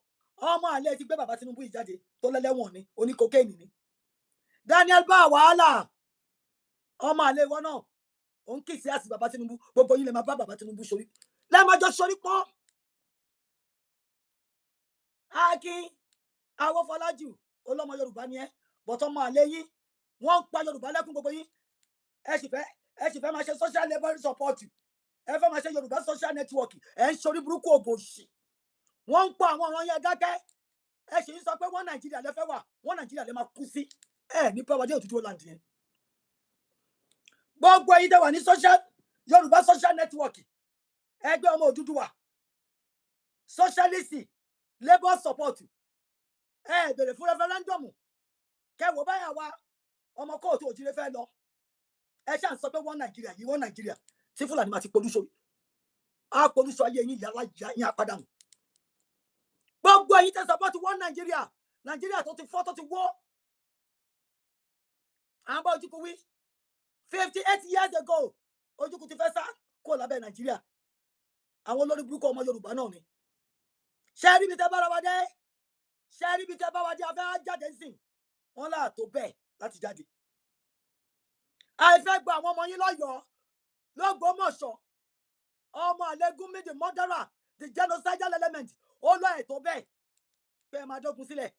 Ọmọ àlè ti gbé bàbá Tinubu yìí jáde tó lẹ́lẹ́wọ̀n ni, oníkokéènì ni. Daniel bá wàhálà, ọmọ àlè ìwọ náà òun kì í sí àsì bàbá Tinubu. Gbogbo yín lè máa bá bàbá Tinubu sórí lẹ́ẹ̀májọ sórí pọ́n. Akin Awófọlájù, olọ́mọ Yorùbá ni ẹ, bọ̀tọ̀ ọmọ àlè yín wọ́n ń pa Yorùbá lẹ́kún. Gbogbo yín, ẹ sì fẹ́ máa ṣe social labour support, ẹ fẹ́ máa ṣe Yorùbá social network. Ẹ ń ṣorí burúkú, ògò òṣì. Wọ́n ń pa àwọn ọ̀ràn yẹn dákẹ́, ẹ sì ń sọ pé wọ́n Nàìjíríà lẹ fẹ́ wà, wọ́n Nàìjíríà lẹ máa kú sí. Ẹ ní pẹ́ wájú òtútù land yẹn. Gbogbo ẹ̀yin tẹ́ wà ní social Yorùbá social network, ẹgbẹ́ ọmọ Odùduwà, socialist labour support, ẹ bèrè fún referendum kẹwò báyà wa ọmọ kóòtù òjìrè fẹ́ lọ. Ẹ ṣáà ń sọ pé wọ́n Nàìjíríà yìí, wọ́n Nàìjíríà tí Fúlàní máa ti polúṣọ, á polúṣọ ayé yín, yàrá yín apádànù. Gbogbo ẹ̀yin tẹ́ support wọ́n Nàìjíríà, Nàìjíríà tó ti fọ́, tó ti wó. À ń bá Ojukwu wí 58 years ago. Ojukwu ti fẹ́ sá kó lábẹ́ Nàìjíríà. Àwọn olórí burúkú ọmọ Yorùbá náà ni. Ṣé rí ibi tẹ́ bára wa dé? Ṣé rí ibi tẹ́ bá wa dé? A fẹ́ jáde sìn wọ́n là tó bẹ́ẹ̀ láti jáde. Àìfẹ́ gba àwọn ọmọ yín lọ́yọ̀ọ́ lọ́gbọ́mọ̀ṣọ́. Ọmọ àlẹ́ Gumi, the murderer, the genocidal element, ó lọ ẹ̀ tó bẹ́ẹ̀ pé ẹ máa dógun sílẹ̀.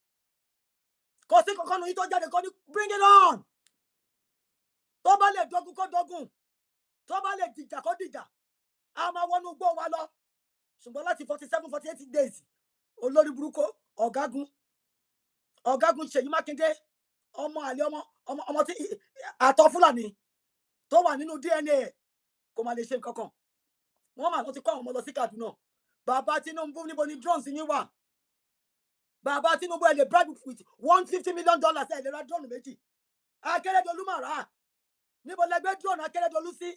Kò sí kankan nù yín tó jáde kọ́ ní bring it on. Tó bá lè dógun kó dógun, tó bá lè dìjà kó dìjà, a máa wọnú igbó wa lọ. Ṣùgbọ́n láti 47, 48 days, olórí burúkú ọ̀gágun, ọ̀gágun Ṣèyí Mákindé, ọmọ àlè, ọmọ tí àtọ̀ Fúlàní tó wà nínú DNA ẹ̀, kò máa lè ṣe nǹkan kan. Wọ́n mà lọ ti kó àwọn ọmọ lọ sí Kaduna. Bàbá Tinubu, níbo ni drones yín wà? Bàbá Tinubu, ẹ lè bribe with $150 million, ẹ lè ra drone méjì. Akérèdọ́lù mà rà á. Níbo lẹ gbé drone Akérèdọ́lù sí?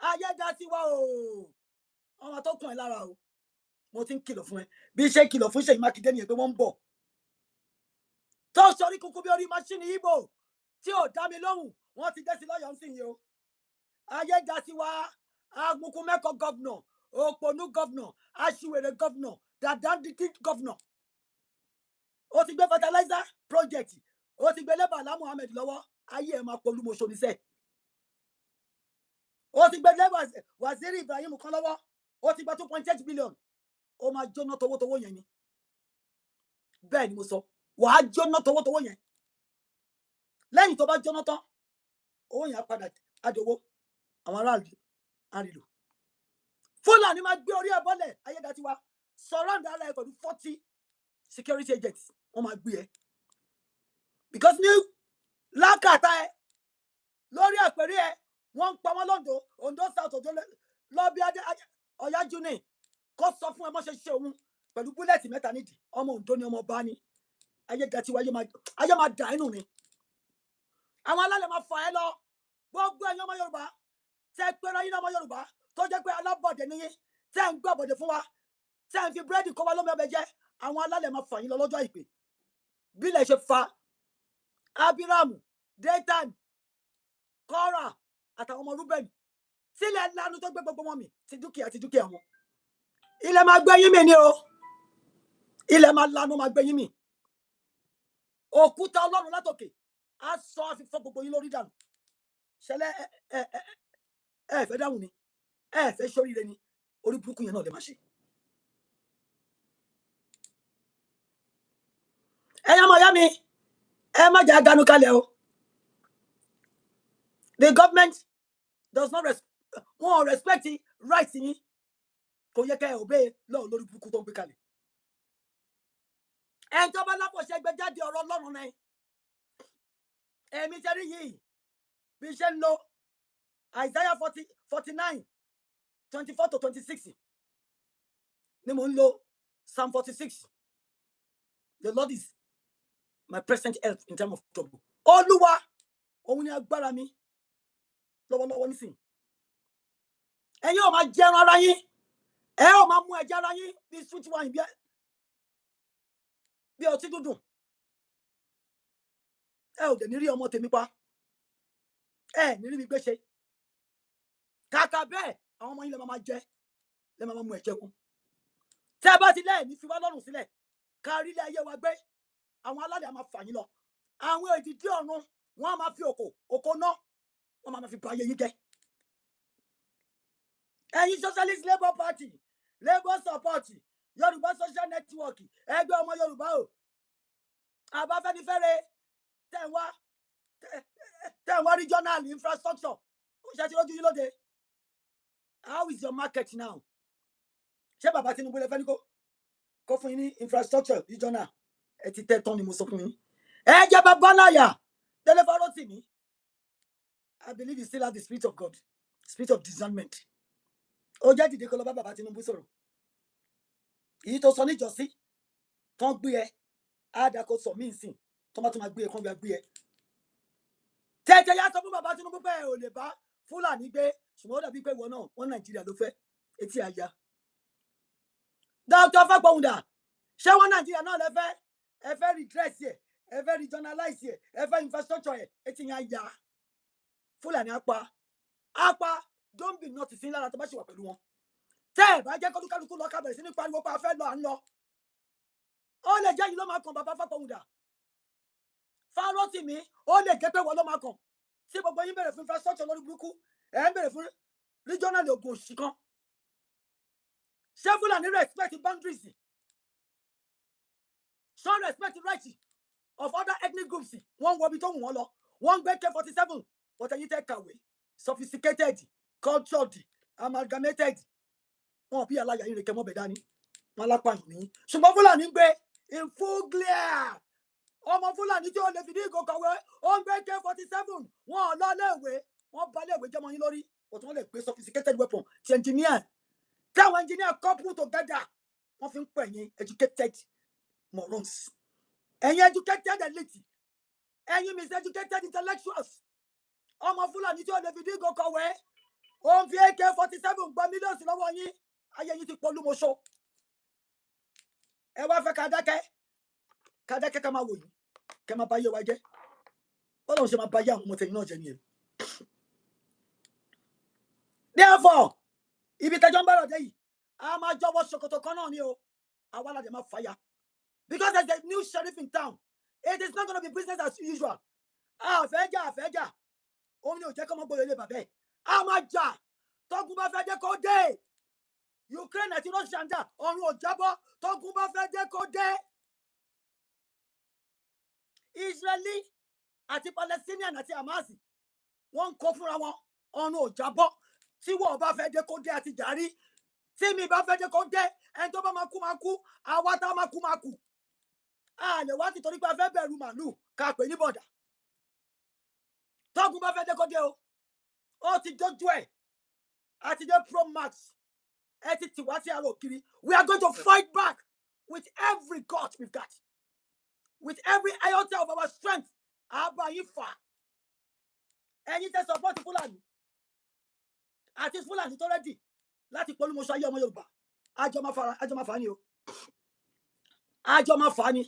Ayédatiwa o, ọmọ tó kùn ẹ lára o, mo ti ń kìlọ̀ fún ẹ. Bí ṣe kìlọ̀ fún Ṣèyí Mákindé nìyẹn pé wọ́n ń bọ̀, tó sọrí kúkú bí orí machine ibo tí ò dá mi lóhùn. Wọ́n ti dé sí lọ́yọ̀ọ́ sí yìí o. Ayédatiwa, agunkun mẹ́kọ̀ọ́ governor, òpònú governor, aṣiwèrè governor, dàdádìkì governor, ó ti gbé fertilizer project, ó ti gbé lé Bala Muhammed lọ́wọ́. Ayé ẹ̀ máa polúmọṣọ níṣẹ́. Ó ti gbé lé Waziri Ibrahim kan lọ́wọ́. Ó ti gba 2.8 billion. Ó máa jóná towótowó yẹn ni. Bẹ́ẹ̀ ni mo sọ, wàá jóná towótowó yẹn. Lẹ́yìn tó bá jóná tán, owó yẹn á padà àdówó àwọn aráàlú àrìlò. Fúlàní máa gbé orí ẹ bọ́lẹ̀. Ayédatiwa, surround ara ẹ pẹ̀lú 40 security agents. Wọ́n máa gbé ẹ because ní lákàtà ẹ lórí àpèrè ẹ, wọ́n ń pa wọ́n lọ́ndọ̀ Ondo South, Ondo lọ bí adé ọ̀yájú ni kó sọ fún ẹ mọ́ ṣe ṣe òun pẹ̀lú bullet mẹ́ta nídìí. Ọmọ Ondo ni, ọmọ ọba ni. Ayédatiwa, ayé máa dà inú ni. Àwọn alálẹ̀ máa fà ẹ́ lọ. Gbogbo ẹ̀yin ọmọ Yorùbá. Tẹ́ pẹ́ra yín lọ́mọ Yorùbá tó jẹ́ pé alábọ̀dé níyín, tẹ́ ń gbàbọ̀dé fún wa, tẹ́ ń fi búrẹ́dì kó wa lómi ọbẹ̀ jẹ́, àwọn alálẹ̀ máa fà yín lọ lọ́jọ́ àìpé. Bí ilẹ̀ ṣe fa Abiramu, Datan, Kora àtàwọn ọmọ Rúbẹ̀nì, tílẹ̀ lanu tó gbé gbogbo wọn mì, ti dúkìá ti dúkìá wọn. Ilẹ̀ máa gbé yín mì ni o. Ilẹ̀ máa lanu, máa gbé yín mì. Òkúta Ọlọ́run látòkè á sọ àfi fọ́ gbogbo yín lórí dànù. Ṣẹlẹ̀ ẹ ẹ ẹ ẹ fẹ́ dáhùn ni, ẹ fẹ́ sóríire ni, orí burúkú yẹn náà lè máa ṣe. Ẹ̀yin ọmọ ìyá mi, ẹ má jẹ́ aganu kalẹ̀ o. The government does not wọn ò respect right yín. Kò yẹ kẹ́ ẹ obey law lórí burúkú tó ń gbé kalẹ̀. Ẹni tó bá lápòṣẹ gbé jáde, ọ̀rọ̀ Ọlọ́run ni. Èmi ṣe rí yìí, bí ṣe ń lo Isaiah 40, 49, 24 to 26 ni mò ń lo Psalm 46. The Lord is my present help in time of trouble. Olúwa òun ni agbára mi lọ́wọ́lọ́wọ́ nísìnyí. Ẹ̀yin ò máa jẹun ara yín, ẹ ò máa mú ẹ̀jẹ̀ ara yín bí sweet wine, bí ọtí dúdùn. Ẹ ò dẹ̀ ní rí ọmọ tèmi pa, ẹ ní rí mi gbé ṣe. Kàkà bẹ́ẹ̀, àwọn ọmọ yín lè máa jẹ, lè máa mú ẹ̀jẹ̀ wọn. Tẹ́ ẹ bá ti lẹ́ẹ̀ ní fi wá lọ́rùn sílẹ̀ ká rí ilé ayé wa gbé, àwọn alálẹ̀ á máa fà yín lọ. Àwọn èdìdí ọ̀run, wọ́n á máa fi òkò òkò ná, wọ́n máa fi ba ayé yín jẹ́. Ẹ̀yin Socialist Labour Party, Labour Support, Yorùbá Social Network, ẹgbẹ́ ọmọ Yorùbá o, àbáfẹ́nifẹ́re, tẹ̀ ń wá regional infrastructure, ó ṣe ti lójú yín lóde. How is your market now? Ṣé bàbá Tinubu lè fẹ́ ní kó fún yín ní infrastructure regional? Ẹ ti tẹ́ tán ni mo sọ fún yín. Ẹ jẹ́ bàbá náyà Délé Fárótìmí. I believe you still have the spirit of God, spirit of discernment. Ó jẹ́ dìde kó lọ bá bàbá Tinubu sọ̀rọ̀. Èyí tó sọ níjọ́sí tán gbé ẹ á dà, kó sọ míì sìn tó bá tún máa gbé ẹ kán gbé ẹ. Tẹ́tẹ́ yá sọ fún bàbá Tinubu pé ẹ ò lè bá Fúlàní gbé, ṣùgbọ́n ó dàbí pé ìwọ náà wọ́n Nàìjíríà ló fẹ́ etí àyà. Dr. Fagbohunda, ṣé wọ́n Nàìjíríà náà lẹ fẹ́? Ẹ fẹ́ redress ẹ, ẹ fẹ́ regionalize ẹ, ẹ fẹ́ infrastructure ẹ, etí yẹn á ya. Fúlàní apá apá don't be not sí lára tó bá ṣì wà pẹ̀lú wọn. Tẹ́ ẹ bá jẹ́ kọ́lùkálùkù lọ, kábẹ̀rẹ̀ sí ní pariwo pé a fẹ́ lọ, à ń lọ. Ó lè jẹ́ yìí ló máa kàn bàbá Fápọ̀hùndà Fárótìmí, ó lè jẹ́ pé wọ́n ló máa kàn. Tí gbogbo yín bẹ̀rẹ̀ fún infrastructure lórí burúkú, ẹ̀ ń bẹ̀rẹ̀ fún regional ogun òṣì kan. Ṣé Fúlàní respect boundaries? Ṣé respect right of other ethnic groups? Wọ́n ń wọ ibi tó wù wọ́n lọ, wọ́n ń gbé K-47. But ẹ̀yin tẹ́ kàwé, sophisticated, cultured, amalgamated, wọn bí aláya yín rèké mọ́bẹ̀ dání, wọn alápàyàn ní. Ṣùgbọ́n Fúlàní ń gbé in full glare. Ọmọ Fúlàní tí ó lè fi ní ìgò kọ̀wé, ó ń gbé K-47. Wọn ò lọ léèwé, wọn ba léèwé jẹ́mọ yín lórí, but wọ́n lè gbé sophisticated weapon ti engineer, tí àwọn engineer couple together, wọ́n fi ń pè yín educated morons, ẹ̀yin educated elite, ẹ̀yin miseducated intellectuals. Ọmọ Fúlàní tí ó lè fi ní ìgò kọ̀wé, ó ń fi AK-47 gba mílíọ̀nù lọ́wọ́ yín. Ayé yín ti polúmọṣọ. Ẹ wá fẹ́ ká dákẹ́, ká dákẹ́, ká máa wò yín kẹ́ máa bá yé wa jẹ́. Bọ́lá òun ṣe máa bá yé àwọn ọmọ tẹ̀yìn náà jẹ́ nìyẹn. Therefore, ibi tẹjọ́ ń bára dé yìí, a máa jọwọ́ ṣòkòtò kan náà ni o. Àwa la dẹ̀ máa fàyà because there is a new sheriff in town. It is not gonna be business as usual. Àfẹ́jà àfẹ́jà òun ni ò jẹ́ kọ́ mọ́ gbọ́dọ̀ ilé bàbẹ́ ẹ̀. A máa jà. Tọ́gun bá fẹ́ dé, kó dé. Ukraine àti Russia ń jà, ọ̀run ò jábọ́. Tọ́gun bá fẹ́ dé, kó dé. Israeli àti Palestinian àti Hamas, wọ́n ń kó fúnra wọn, ọ̀run ò jábọ́. Tí wọ́n bá fẹ́ dé, kó dé. Àti jàrí tí mi bá fẹ́ dé, kó dé. Ẹni tó bá máa kú máa kú, àwa tá máa kú máa kú. A lè wá títorí pé a fẹ́ bẹ̀rù màálù ká pè ní bọ̀dà. Tọ́gun bá fẹ́ dé, kó dé o. Ó ti dójú ẹ̀, àti dé pro max. Ẹ ti tì wá sí àrò kiri. We are going to fight back with every gut we've got, with every iota of our strength. Àbá yín fà. Ẹ̀yin tẹ́ support Fúlàní. Àti Fúlàní tó ready láti polúmọṣọ ayé ọmọ Yorùbá, àjọ máa fara, àjọ máa fà á ni o, àjọ máa fà á ni.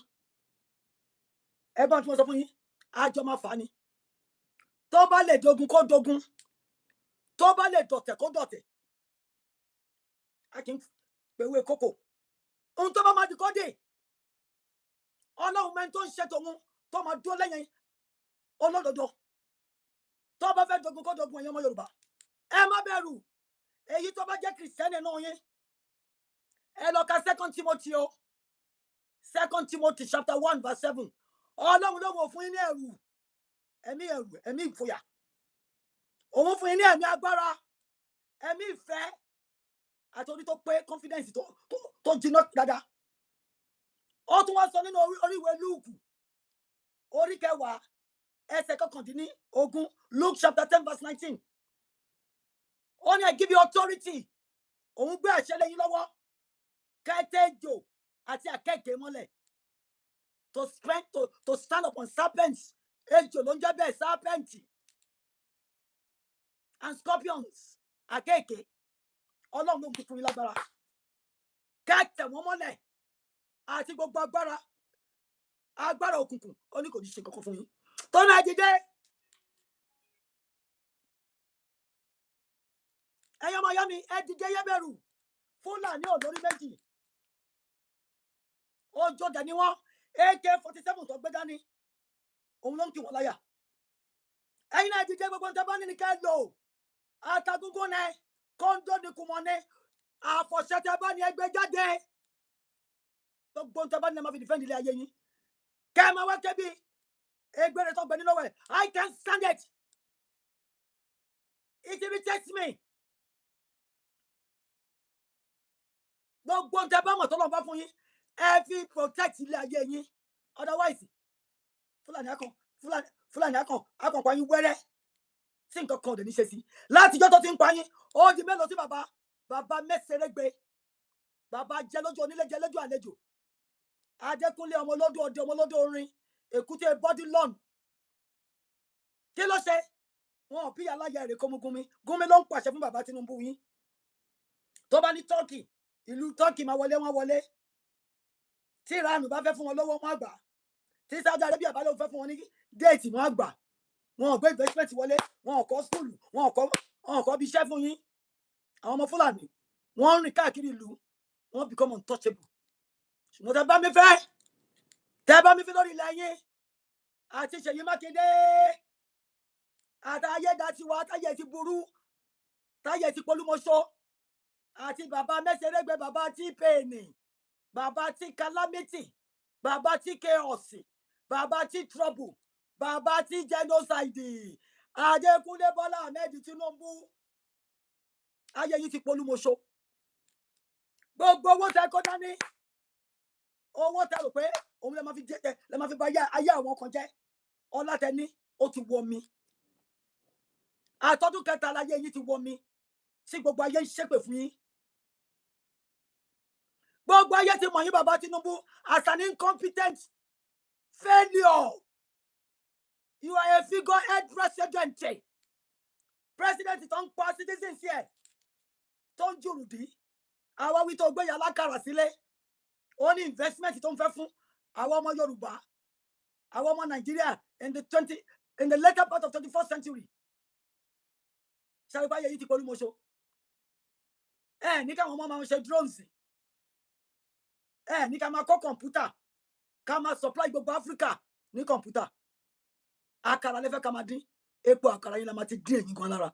Ẹgbọ́n tí mo sọ fún yín, àjọ máa fà á ni. Tó bá lè dogun, kó dogun. Tó bá lè dọ̀tẹ̀, kó dọ̀tẹ̀. A kì í pèwé kókò. Ohun tó bá máa di kó dé. Ọlọ́run mẹ́ni tó ń ṣe tòun, tó máa dúró lẹ́yìn olódodo. Tó bá fẹ́ dogun, kó dogun. Ẹ̀yin ọmọ Yorùbá, ẹ má bẹ̀rù. Èyí tó bá jẹ́ Christian náà yín, ẹ lọ ka Second Timothy o, Second Timothy chapter 1 verse 7. Ọlọ́run ló wò fún yín ní ẹ̀rù, ẹ̀mí ẹ̀rù, ẹ̀mí ìfòyà. Òun fún yín ní ẹ̀mí agbára, ẹ̀mí ìfẹ́ àti orí tó pé, confidence tó jiná dáadáa. Ó tún wá sọ nínú orí ìwé Lúùkù orí 10 ẹsẹ̀ 19, Luke chapter 10 verse 19, ó ní, "I give you authority." Òun gbé àṣẹ lé yín lọ́wọ́, kẹ́tẹ́jò àti àkẹ́kẹ́ mọ́lẹ̀, to stand upon serpents. Ejò ló ń jẹ́ bẹ́ẹ̀, serpent, and scorpions, àkẹ́kẹ́. Ọlọ́run ló ń fún yín lágbára kẹ́tẹ̀ wọ́n mọ́lẹ̀ àti gbogbo agbára òkùnkùn. Ó ní kò ní ṣe kankan fún yín. Tó náà dìde, ẹ̀yin ọmọ ìyá mi, ẹ dìde, yé bẹ̀rù. Fúlàní ò lórí méjì, ọjọ́ dẹ̀ ni wọ́n. AK-47 tó gbé dání, òun ló ń kí wọ́n láyà. Ẹ̀yin náà dìde. Gbogbo nǹkan bá ní ní ká lò, àtàgùngùn ní kóńdó ní kùmọ̀ ní àfọ̀ṣẹ́tẹ̀ bá ní ẹgbẹ́ jáde. Gbogbo nǹkan bá ní ẹ máa fi defend ilé ayé yín. Kẹ́ ẹ máa wá kébi egbére tó gbẹ nínú ẹ̀. I can't stand it. It irritates me. Gbogbo nǹkan bá mọ̀ tó lọ́n bá fún yín, ẹ fi protect ilé ayé yín. Otherwise, Fúlàní akàn, Fúlàní akàn pa yín wẹ́rẹ́ tí nǹkan kan ò dẹ̀ ní ṣe sí. Látijọ́ tó ti ń pa yín, ó di mélòó tí bàbá mẹ́sẹ̀rẹ́gbẹ́, bàbá jẹ́ lójú onílé, jẹ́ lójú àlejò, Adékúnlé ọmọ olódò ọdẹ, ọmọ olódò orin, èkúté bọ́dí lọ́n, kí ló ṣe? Wọn ò bí aláya èrè kó mú Gúnmi. Gúnmi ló ń pàṣẹ fún bàbá Tinubu yín. Tó bá ní Turkey, ìlú Turkey máa wọlé, wọn wọlé. Tí Iran bá fẹ́ fún wọn lọ́wọ́, wọn àgbà. Tí Saudi Arabia bá lóun fẹ́ fún wọn ní date, wọn àgbà. Wọn ò gbé investment wọlé, wọn ò kọ́ school, wọn ò kọ́ bí iṣẹ́ fún yín. Àwọn ọmọ Fúlàní, wọ́n ń rìn káàkiri ìlú, wọ́n become untouchable. Ṣùgbọ́n tẹ́ bá mi fẹ́ lórí ilẹ̀ yín, àti Ṣèyí Mákindé àti Ayédatiwa, táyé ti burú, táyé ti polúmọṣọ, àti bàbá mẹsẹrẹgbẹ, bàbá tí pain, bàbá tí calamity, bàbá tí chaos, bàbá tí trouble, bàbá tí genocide, Adékúnlé Bọ́lá Ahmed Tinubu, ayé yìí ti polúmọṣọ. Gbogbo owó tẹ kó dání, owó tẹ rò pé òun lè máa fi jẹ, lè máa fi bà ayé àwọn kan jẹ́, ọlá tẹ ní, ó ti wọ mi. Àtọ́dún kẹta láyé yìí ti wọ mi, tí gbogbo ayé ń ṣépè fún yín. Gbogbo ayé ti mọ̀ yín, bàbá Tinubu, as an incompetent failure. You are a figurehead president, president tó ń pa citizens ẹ̀, tó ń jùrùdí. Àwa wí tó gbé yàrá kàrà sílé, ó ní investment tó ń fẹ́ fún àwọn ọmọ Yorùbá, àwọn ọmọ Nàìjíríà in the later part of 21st century. Ṣàlùbáyé yìí ti polúmọṣọ. Ẹ ní káwọn ọmọ máa ṣe drones, ẹ ní ká máa kọ́ kọ̀ǹpútà, ká máa supply gbogbo Áfíríkà ní kọ̀ǹpútà. Àkàrà lẹ́fẹ̀ẹ́ ká máa dín. Epo àkàrà yín la máa ti dín èyí gan lára.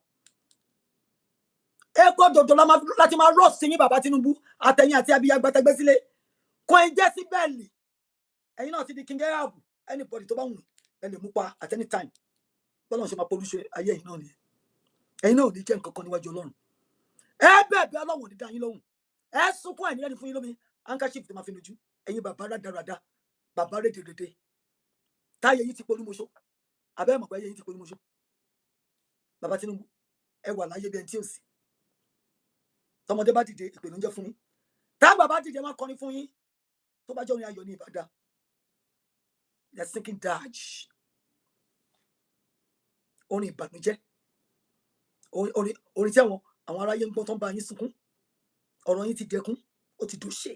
Epo dòdò láti máa rọ̀ sí yín, bàbá Tinubu, àtẹ̀yìn àti abiyá gbẹtẹgbẹ́ sílé kò ń jẹ́ sí bẹ́ẹ̀lì. Ẹ̀yin náà ti di King Ahab. Anybody tó bá wù ẹ lè mú pa at any time. Bọ́lá ṣe máa polúṣe ayé ẹ̀yin náà nìyẹn. Ẹ̀yin náà ò ní jẹ́ nǹkan kan níwájú Ọlọ́run. Ẹ bẹ́ẹ̀ bí Ọlọ́run ò ní dá yín lóhùn. Ẹ sunkún, ẹ̀ nílẹ̀ ní fún yín lómi handkerchief tó máa fi nujú. Ẹ̀yin bàbá rádaràda, bàbá rédèrèdè, táyé yìí ti polúmọṣọ. Abẹ́ mọ̀ pé ayé yìí ti polúmọṣọ. Bàbá Tinubu, ẹ wà láyé bí ẹni tí ò sí. Tọmọdé bá dìde, ìpè ló ń jẹ́ fún yín. Tágbà bá dìde, wọn kọrin fún yín. Tó bá jẹ́ orin ayọ̀ ní ìbàdàn, the sinking dash, orin ìbànújẹ́, orin tí àwọn Àwọn aráyé ń gbọ́n tó ń bá yín sunkún. Ọ̀rọ̀ yín ti dẹkún, ó ti dòṣe.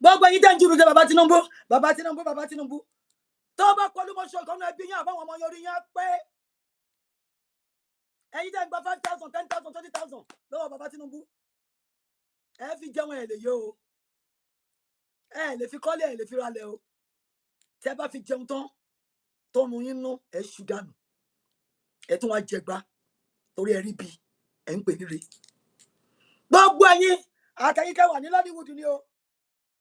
Gbogbo yín tẹ́ ń jùlù jẹ bàbá Tinubu, bàbá Tinubu, bàbá Tinubu. Tó bá kọlu mọ́ṣọ́ ìkànnì ẹbí yín àbáwọn ọmọ yorí yín á pé. Ẹ̀yin tẹ́ ń gba 5,000, 10,000, 20,000 lọ́wọ́ bàbá Tinubu. Ẹ fi jẹun ẹ̀ lè yó o. Ẹ lè fi kọ́lé, ẹ lè fi ralẹ̀ o. Tẹ́ bá fi jẹun tán, tó nu yín nú, ẹ ṣù dànù. Ẹ tún wá jẹgba torí ẹ rí bi, ẹ ń pè ní re. Gbogbo ẹ̀yin àtẹ̀yin tẹ́ wà ní Nollywood ni o.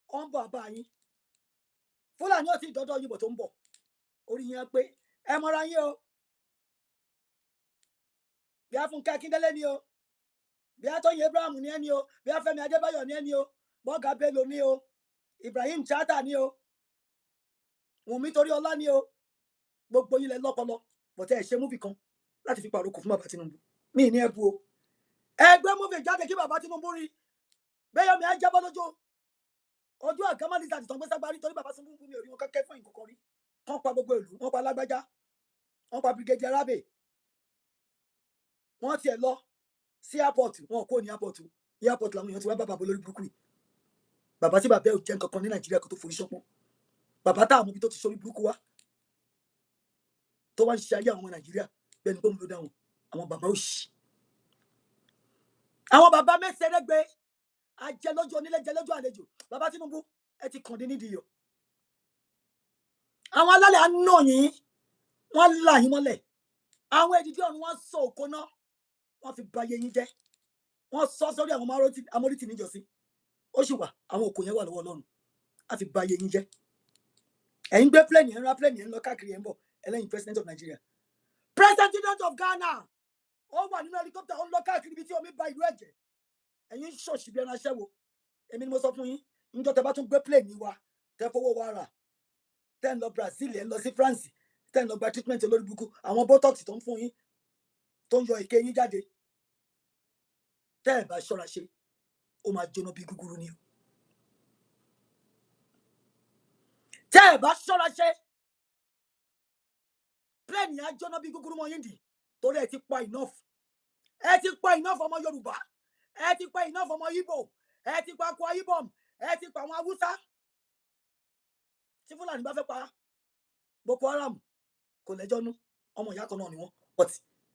Ó ń bọ̀ àbá yín. Fúlàní ò tí ì dọ́dọ̀ yìnbọn tó ń bọ̀. Orí yín á pé ẹ mọra yín o. Bí a Fúnkẹ́ Akíndélé ni o. Bí a Tóyìn Abraham ni ẹni o. Bí a Fẹ́mi Adébáyọ̀ ni ẹni o. Bọ́gà Bello ni o. Ibrahim Chatta ni o. Wùnmí Toríọlá ni o. Gbogbo yín lẹ lọ́pọlọ. Bọ̀tẹ́ ẹ ṣe movie kan láti fi pàrokò fún bàbá Tinubu. Mi ní ẹ bu o. Ẹ gbé movie jáde kí bàbá Tinubu rí. Bẹ́ẹ̀ mi á jábọ́ lójú. Ojú àgámọ́ lizard tó ń gbé ságbárí torí bàbá Tinubu mi ò rí wọn kẹ́kẹ́ fún ìkọ̀kọ̀ rí. Wọ́n pa gbogbo ìlú, wọ́n pa Lágbájá, wọ́n pa Brigadier Rabe. Wọ́n tiẹ̀ lọ sí airport, wọn kò ní airport. Airport làwọn èèyàn ti wá bá bàbá olórí burúkú yìí. Bàbá tí bàbá ẹ̀ ò jẹ́ nǹkan kan ní Nàìjíríà kó tó forí ṣánpọ́n. Bàbá tá àwọn ibi tó ti sórí burúkú wá. Tó wá ń ṣe ayé àwọn ọmọ Nàìjíríà bẹ́ẹ̀ ni gómìnà ló dá wọn. Àwọn bàbá òṣì. Àwọn bàbá mẹ́sẹ̀rẹ́gbẹ́ ajẹ́ lójú onílé jẹ́ lójú àlejò. Bàbá Tinubu ẹ ti kàn dín nídìí yọ. Àwọn alálẹ̀ á nà yín, wọ́n là yín mọ́lẹ̀. Àwọn èdìdí ọ̀run wọ́n sọ òkò náà, wọ́n fi ba ayé yín jẹ́. Wọ́n sọ sórí àwọn amórítì níjọ́sí. Ó sì wà, àwọn òkò yẹn wà lọ́wọ́ Ọlọ́run. Á fi ba ayé yín jẹ́. Ẹ̀yin gbé plane, ẹ̀ ń ra plane, ẹ̀ ń lọ káàkiri, ẹ̀ ń bọ̀. Ẹlẹ́yin president of Nigeria. President of Ghana. Ó wà nínú helicopter, ó ń lọ káàkiri ibi tí omi ba ìlú ẹ̀jẹ̀. Ẹ̀yin ń ṣòṣì bí ẹran aṣẹ́wó. Èmi ni mo sọ fún yín. Níjọ́ tẹ bá tún gbé plane wa, tẹ fowó wa rà. Tẹ́ ń lọ Brazil, ẹ̀ ń lọ sí France, tẹ́ ń lọ gba treatment olórí burúkú. Àwọn botox tó ń fún yín, tó ń yọ èké yín jáde. Tẹ́ ẹ̀ bá ṣọ́ra ṣe, ó máa jóná bí gúgúrú ni o. Tẹ́ ẹ̀ bá ṣọ́ra ṣe, plane yẹn á jóná bí gúgúrú mọ́ yín dì. Torí ẹ ti pa enough. Ẹ ti pa enough ọmọ Yorùbá. Ẹ ti pa enough ọmọ Igbo. Ẹ ti pa Akwa Ibom. Ẹ ti pa àwọn Haúsá. Tí Fúlàní bá fẹ́ pa Boko Haram kò lẹ́jọ́ nú. Ọmọ ìyá kan náà ni wọ́n. But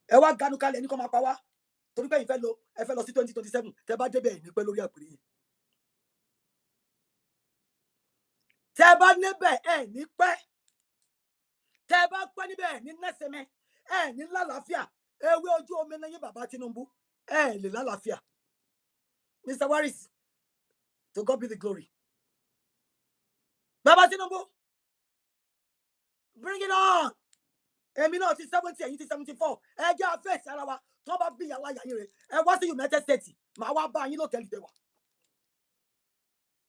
ẹ wá ganu kalẹ̀ ní kó máa pa wá. Torí pé ìfẹ́ lọ, ẹ fẹ́ lọ sí 2027. Tẹ bá débẹ̀ ní pẹ́ lórí àpèrè yẹn. Tẹ bá débẹ̀ ẹ ní pẹ́. Tẹ bá pẹ́ níbẹ̀ ẹ ní nẹ́sẹ̀mẹ́. Ẹ ní lálàáfíà. Ewé ojú omi ní yín bàbá Tinubu. Ẹ lè lálàáfíà. Mr. Waris, to God be the glory. Bàbá Tinubu, bring it on. Èmi náà ti 70, ẹ̀yin ti 74. Ẹ jẹ́ àfẹ́sì ara wa. Tó bá bí ìyàwó àyà yín rẹ̀, ẹ wá sí United States. Màá wá bá yín lọ́tẹ̀lì tẹ wá.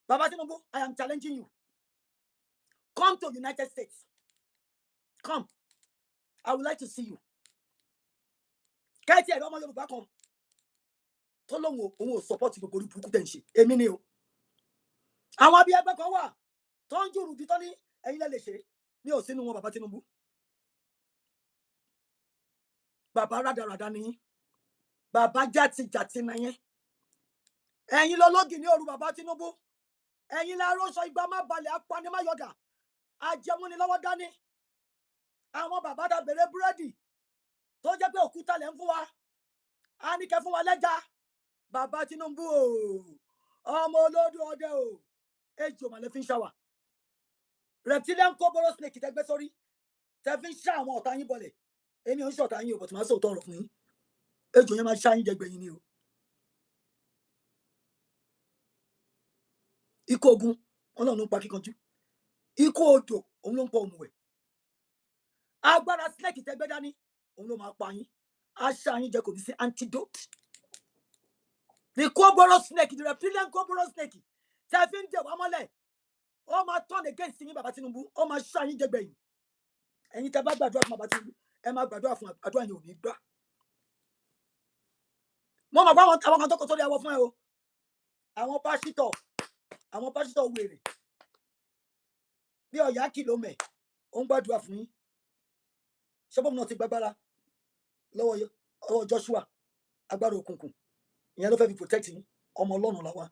Bàbá Tinubu, I am challenging you. Come to United States. Come. I would like to see you. Kẹ́tì ẹ̀rọ ọmọ Yorùbá kan tó lóun ò òun ò support gbogbo orí burúkú tẹ̀ ń ṣe. Èmi ni o. Àwọn abí ẹgbẹ́ kan wà tó ń jùrù bí tó ní ẹ̀yin lẹ́ lè ṣe. Mi ò sínú wọn bàbá Tinubu. Bàbá rádaràda ni yín. Bàbá jàtijàti ni yín. Ẹ̀yin lọ́lọ́gì ní òru bàbá Tinubu. Ẹ̀yin la rọ́ṣọ igba má balẹ̀ apanimáyọ̀dà. Ajẹmúni lọ́wọ́ dání. Àwọn bàbá ta bèrè búrẹ́dì tó jẹ́ pé òkúta lẹ̀ ń fún wa. A ní kẹ́ fún wa lẹ́ja. Bàbá Tinubu o. Ọmọ olódù ọdẹ o. Ejò màlẹ́ fi ń ṣàwà. Reptilian cobra snake tẹ gbé sórí. Tẹ fi ń ṣá àwọn ọ̀tá yín bọ̀lẹ̀. Èmi ò ń ṣọ̀tá yín o, but màá sòótọ́ ọ̀rọ̀ fún yín. Ejò yẹn máa ṣá yín jẹgbẹ́ yín ni o. Ikú ogun, Ọlọ́run ló ń pa kíkanjú. Ikú odò, òun ló ń pa òmùwẹ̀. Agbára snake tẹ gbé dání, òun ló máa pa yín. Á ṣá yín jẹ kò ní sí antidote. The cobra snake, the reptilian cobra snake, tẹ fi ń dẹ̀ wá mọ́lẹ̀. Ó máa turn against yín bàbá Tinubu, ó máa ṣá yín jẹgbẹ́ yín. Ẹ̀yin tẹ bá gbàdúrà fún bàbá Tinubu, ẹ máa gbàdúrà fún àdúrà yẹn ò ní gbà. Mo mọ̀ pé àwọn kan tó kọ sórí awọ fún ẹ o. Àwọn pásítọ̀ wèrè. Bí ọ̀yá kìlómẹ̀, ó ń gbàdúrà fún yín. Ṣé bọ́ọ̀mù náà ti gbàgbára lọ́wọ́ Joshua? Agbára òkùnkùn ìyẹn ló fẹ́ fi protect yín. Ọmọ Ọlọ́run làwa,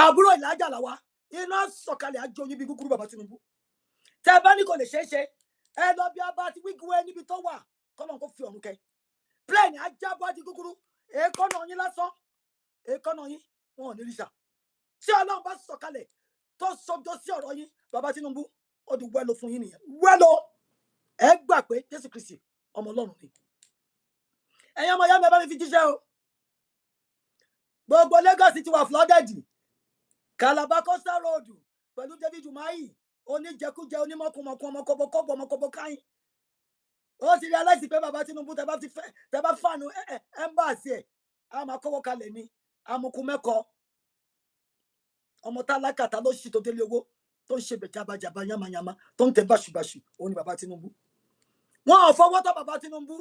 àbúrò ìlàjà làwa. Iná sọ̀kalẹ̀ àjò yín bí gúgúrú. Bàbá Tinubu, tẹ́ ẹ bá ní kò lè ṣeé ṣe, ẹ lọ bí ọba àti Wigwe níbi tó wà, kọ́nà kó fi ọ̀run kẹ. Plane ajábọ́ di gúgúrú, èékánná yín lásán, èékánná yín wọn ò ní ríṣà. Tí Ọlọ́run bá sọ̀kalẹ̀ tó sọjọ́ sí ọ̀rọ̀ yín, bàbá Tinubu, ó di wẹ́lo fún yín nìyẹn. Wẹ́lo, ẹ gbà pé Jésù Kristi ọmọ Ọlọ́run ni. Ẹ̀yin ọmọ ìyá mi, ẹ bá mi fi jíṣẹ́ o. Gbogbo Lagos ti wà flooded. Calabar Coastal Road pẹ̀lú David Umahi, oníjẹkújẹ, onímọ̀kùmọ̀kù, ọmọkọ̀bọ̀kọ̀bọ̀, ọmọkọ̀bọ̀káyìn. Ó ti realize pé bàbá Tinubu, tẹ bá ti fẹ́, tẹ bá fàánù ẹ́mbàsì ẹ̀, á máa kọ́wọ́ kalẹ̀ ní amukun mẹ́kọ. Ọmọ tálákà ta ló ṣì tó délé owó tó ń ṣe bẹ̀ jabajaba, yamayama, tó ń tẹ báṣubàṣu, òun ni bàbá Tinubu. Wọn ò fọwọ́ tọ́ bàbá Tinubu.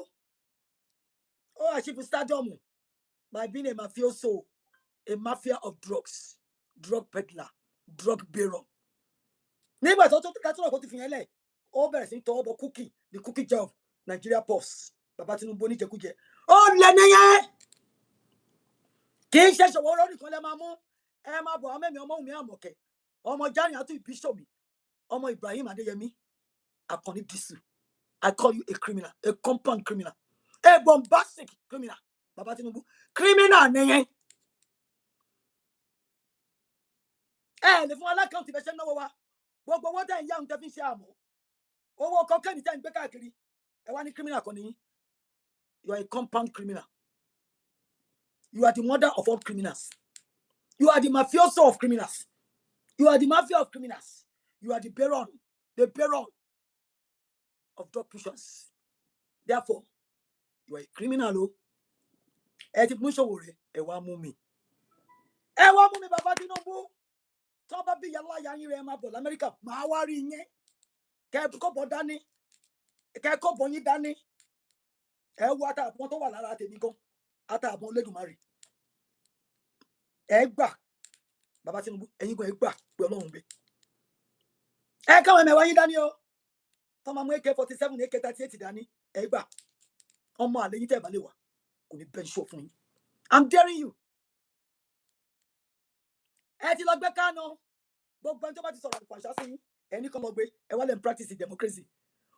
Ó achieve stadium by being a mafioso, a mafia of drugs, drug peddler, drug baron. Nígbà tó tó kó ti fi yẹn lẹ̀, ó bẹ̀rẹ̀ sí í tọwọ́ bọ cookie, the cookie jar of Nigeria purse. Bàbá Tinubu oníjẹkújẹ, ó lẹ nìyẹn. Kì í ṣe ṣòwò nìkan lẹ máa mú. Ẹ máa bọ̀ amẹ́mi ọmọ mi, Àmọ̀kẹ́ ọmọ Jani àti Ìbísọ̀mí ọmọ Ibrahim Adéyẹmí Akànní Disu. I call you a criminal, a compound criminal, a bombastic criminal. Bàbá Tinubu, criminal nìyẹn. Ẹ lè fún alákàntì bẹ ṣe ń náwó wa. Gbogbo owó tẹ̀ ń yá òun tẹ́ fi ń ṣe àmọ́ owó kọ́kẹ́ni tẹ́ ń gbé káàkiri, ẹ wá ní criminal kan nìyí. You are a compound criminal. You are the mother of all criminals. You are the mafioso of criminals. You are the mafia of criminals. You are the baron, the baron of drug pushers. Therefore, you are a criminal o. Ẹ ti mú ṣòwò rẹ, ẹ wá mú mi, ẹ wá mú mi. Bàbá Tinubu, tó bá bí yàrá ya yín rẹ, máa bọ̀ lamẹ́ríkà, máa wá rí yín. Kẹ kọ́ bọ̀ dání, kẹ kọ́ bọ̀ yín dání. Ẹ wo àtàbọn tó wà lára tèmi gan, àtàbọn Olódùmarè. Ẹ gbà, bàbá Tinubu, ẹ̀yin gan, ẹ gbà pé Ọlọ́run gbé. Ẹ káwọn ẹmẹ̀wá yín dání o, tó máa mú AK-47, AK-38 dání. Ẹ gbà, ọmọ àlè yín tẹ̀ bá lè wà kò ní bẹ́ẹ̀ ṣó fún yín. I'm daring you. Ẹ ti lọ gbé Kánú. Gbogbo ẹni tó bá ti sọ̀rọ̀ àlùfàṣà sí yín, ẹni kan lọ gbé. Ẹ wá lè ń practice democracy,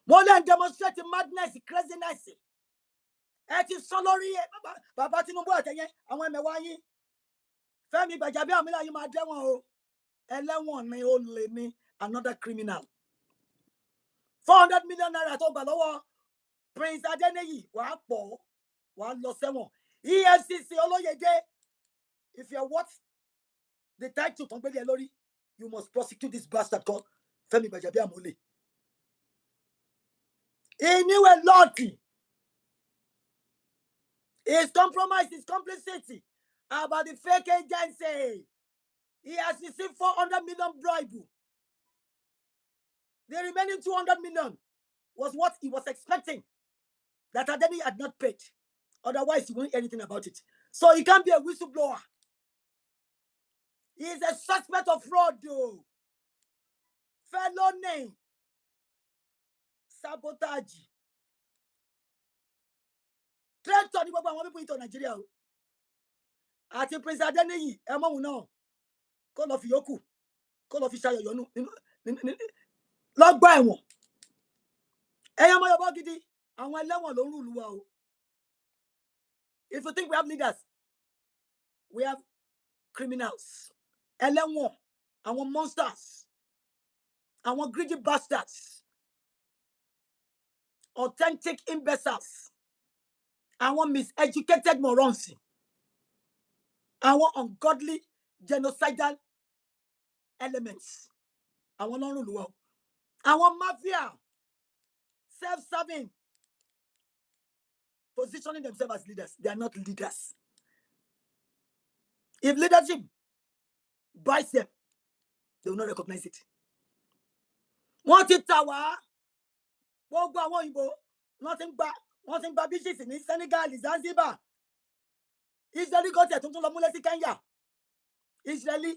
mo lè ń demonstrate madness, craziness. Ẹ ti sọ lórí ẹ. Bàbá Tinubu àtẹyẹ àwọn ẹmẹ̀wá yín, Fẹ́mi Gbàjàbíàmílà yìí máa dẹ́wọ̀n o. Ẹlẹ́wọ̀n ni, ó lè ní another criminal. ₦400 million tó gbà lọ́wọ́ Prince Adeniyi, wàá pọ̀, wàá lọ sẹ́wọ̀n. EFCC Olóyèdè, if you are worth the title tó ń gbélé ẹ lórí, you must prosecute this bastard called Fẹ́mi Gbàjàbíàmílà. He knew a lot. His compromise, his complicity about the fake agency. He has received 400 million bribe. The remaining 200 million was what he was expecting that Adeni had not paid. Otherwise, he won't hear anything about it. So he can't be a whistleblower. He is a suspect of fraud, though. Felony. Sabotage. Traitor ní gbogbo àwọn people into Nigeria o. Àti Prince Adeniyi, ẹ mọ̀ òun náà. Kó lọ fi yókù. Kó lọ fi ṣayọ̀yọ̀ nù lọ́gbà ẹ̀wọ̀n. Ẹ̀yin ọmọ Yorùbá gidi, àwọn ẹlẹ́wọ̀n ló ń rule wa o. If you think we have leaders, we have criminals. Ẹlẹ́wọ̀n, àwọn monsters, àwọn greedy bastards, authentic imbeciles, àwọn miseducated morons, àwọn ungodly genocidal elements. Àwọn ló ń rule wa o. Àwọn mafia, self-serving, positioning themselves as leaders. They are not leaders. If leadership bites them, they will not recognize it. Wọ́n ti tà wá. Gbogbo àwọn òyìnbó, wọ́n ti ń gba beaches ní Senegal, Zanzibar. Israeli gọ́tẹ̀ tuntun lọ múlẹ̀ sí Kenya. Israeli,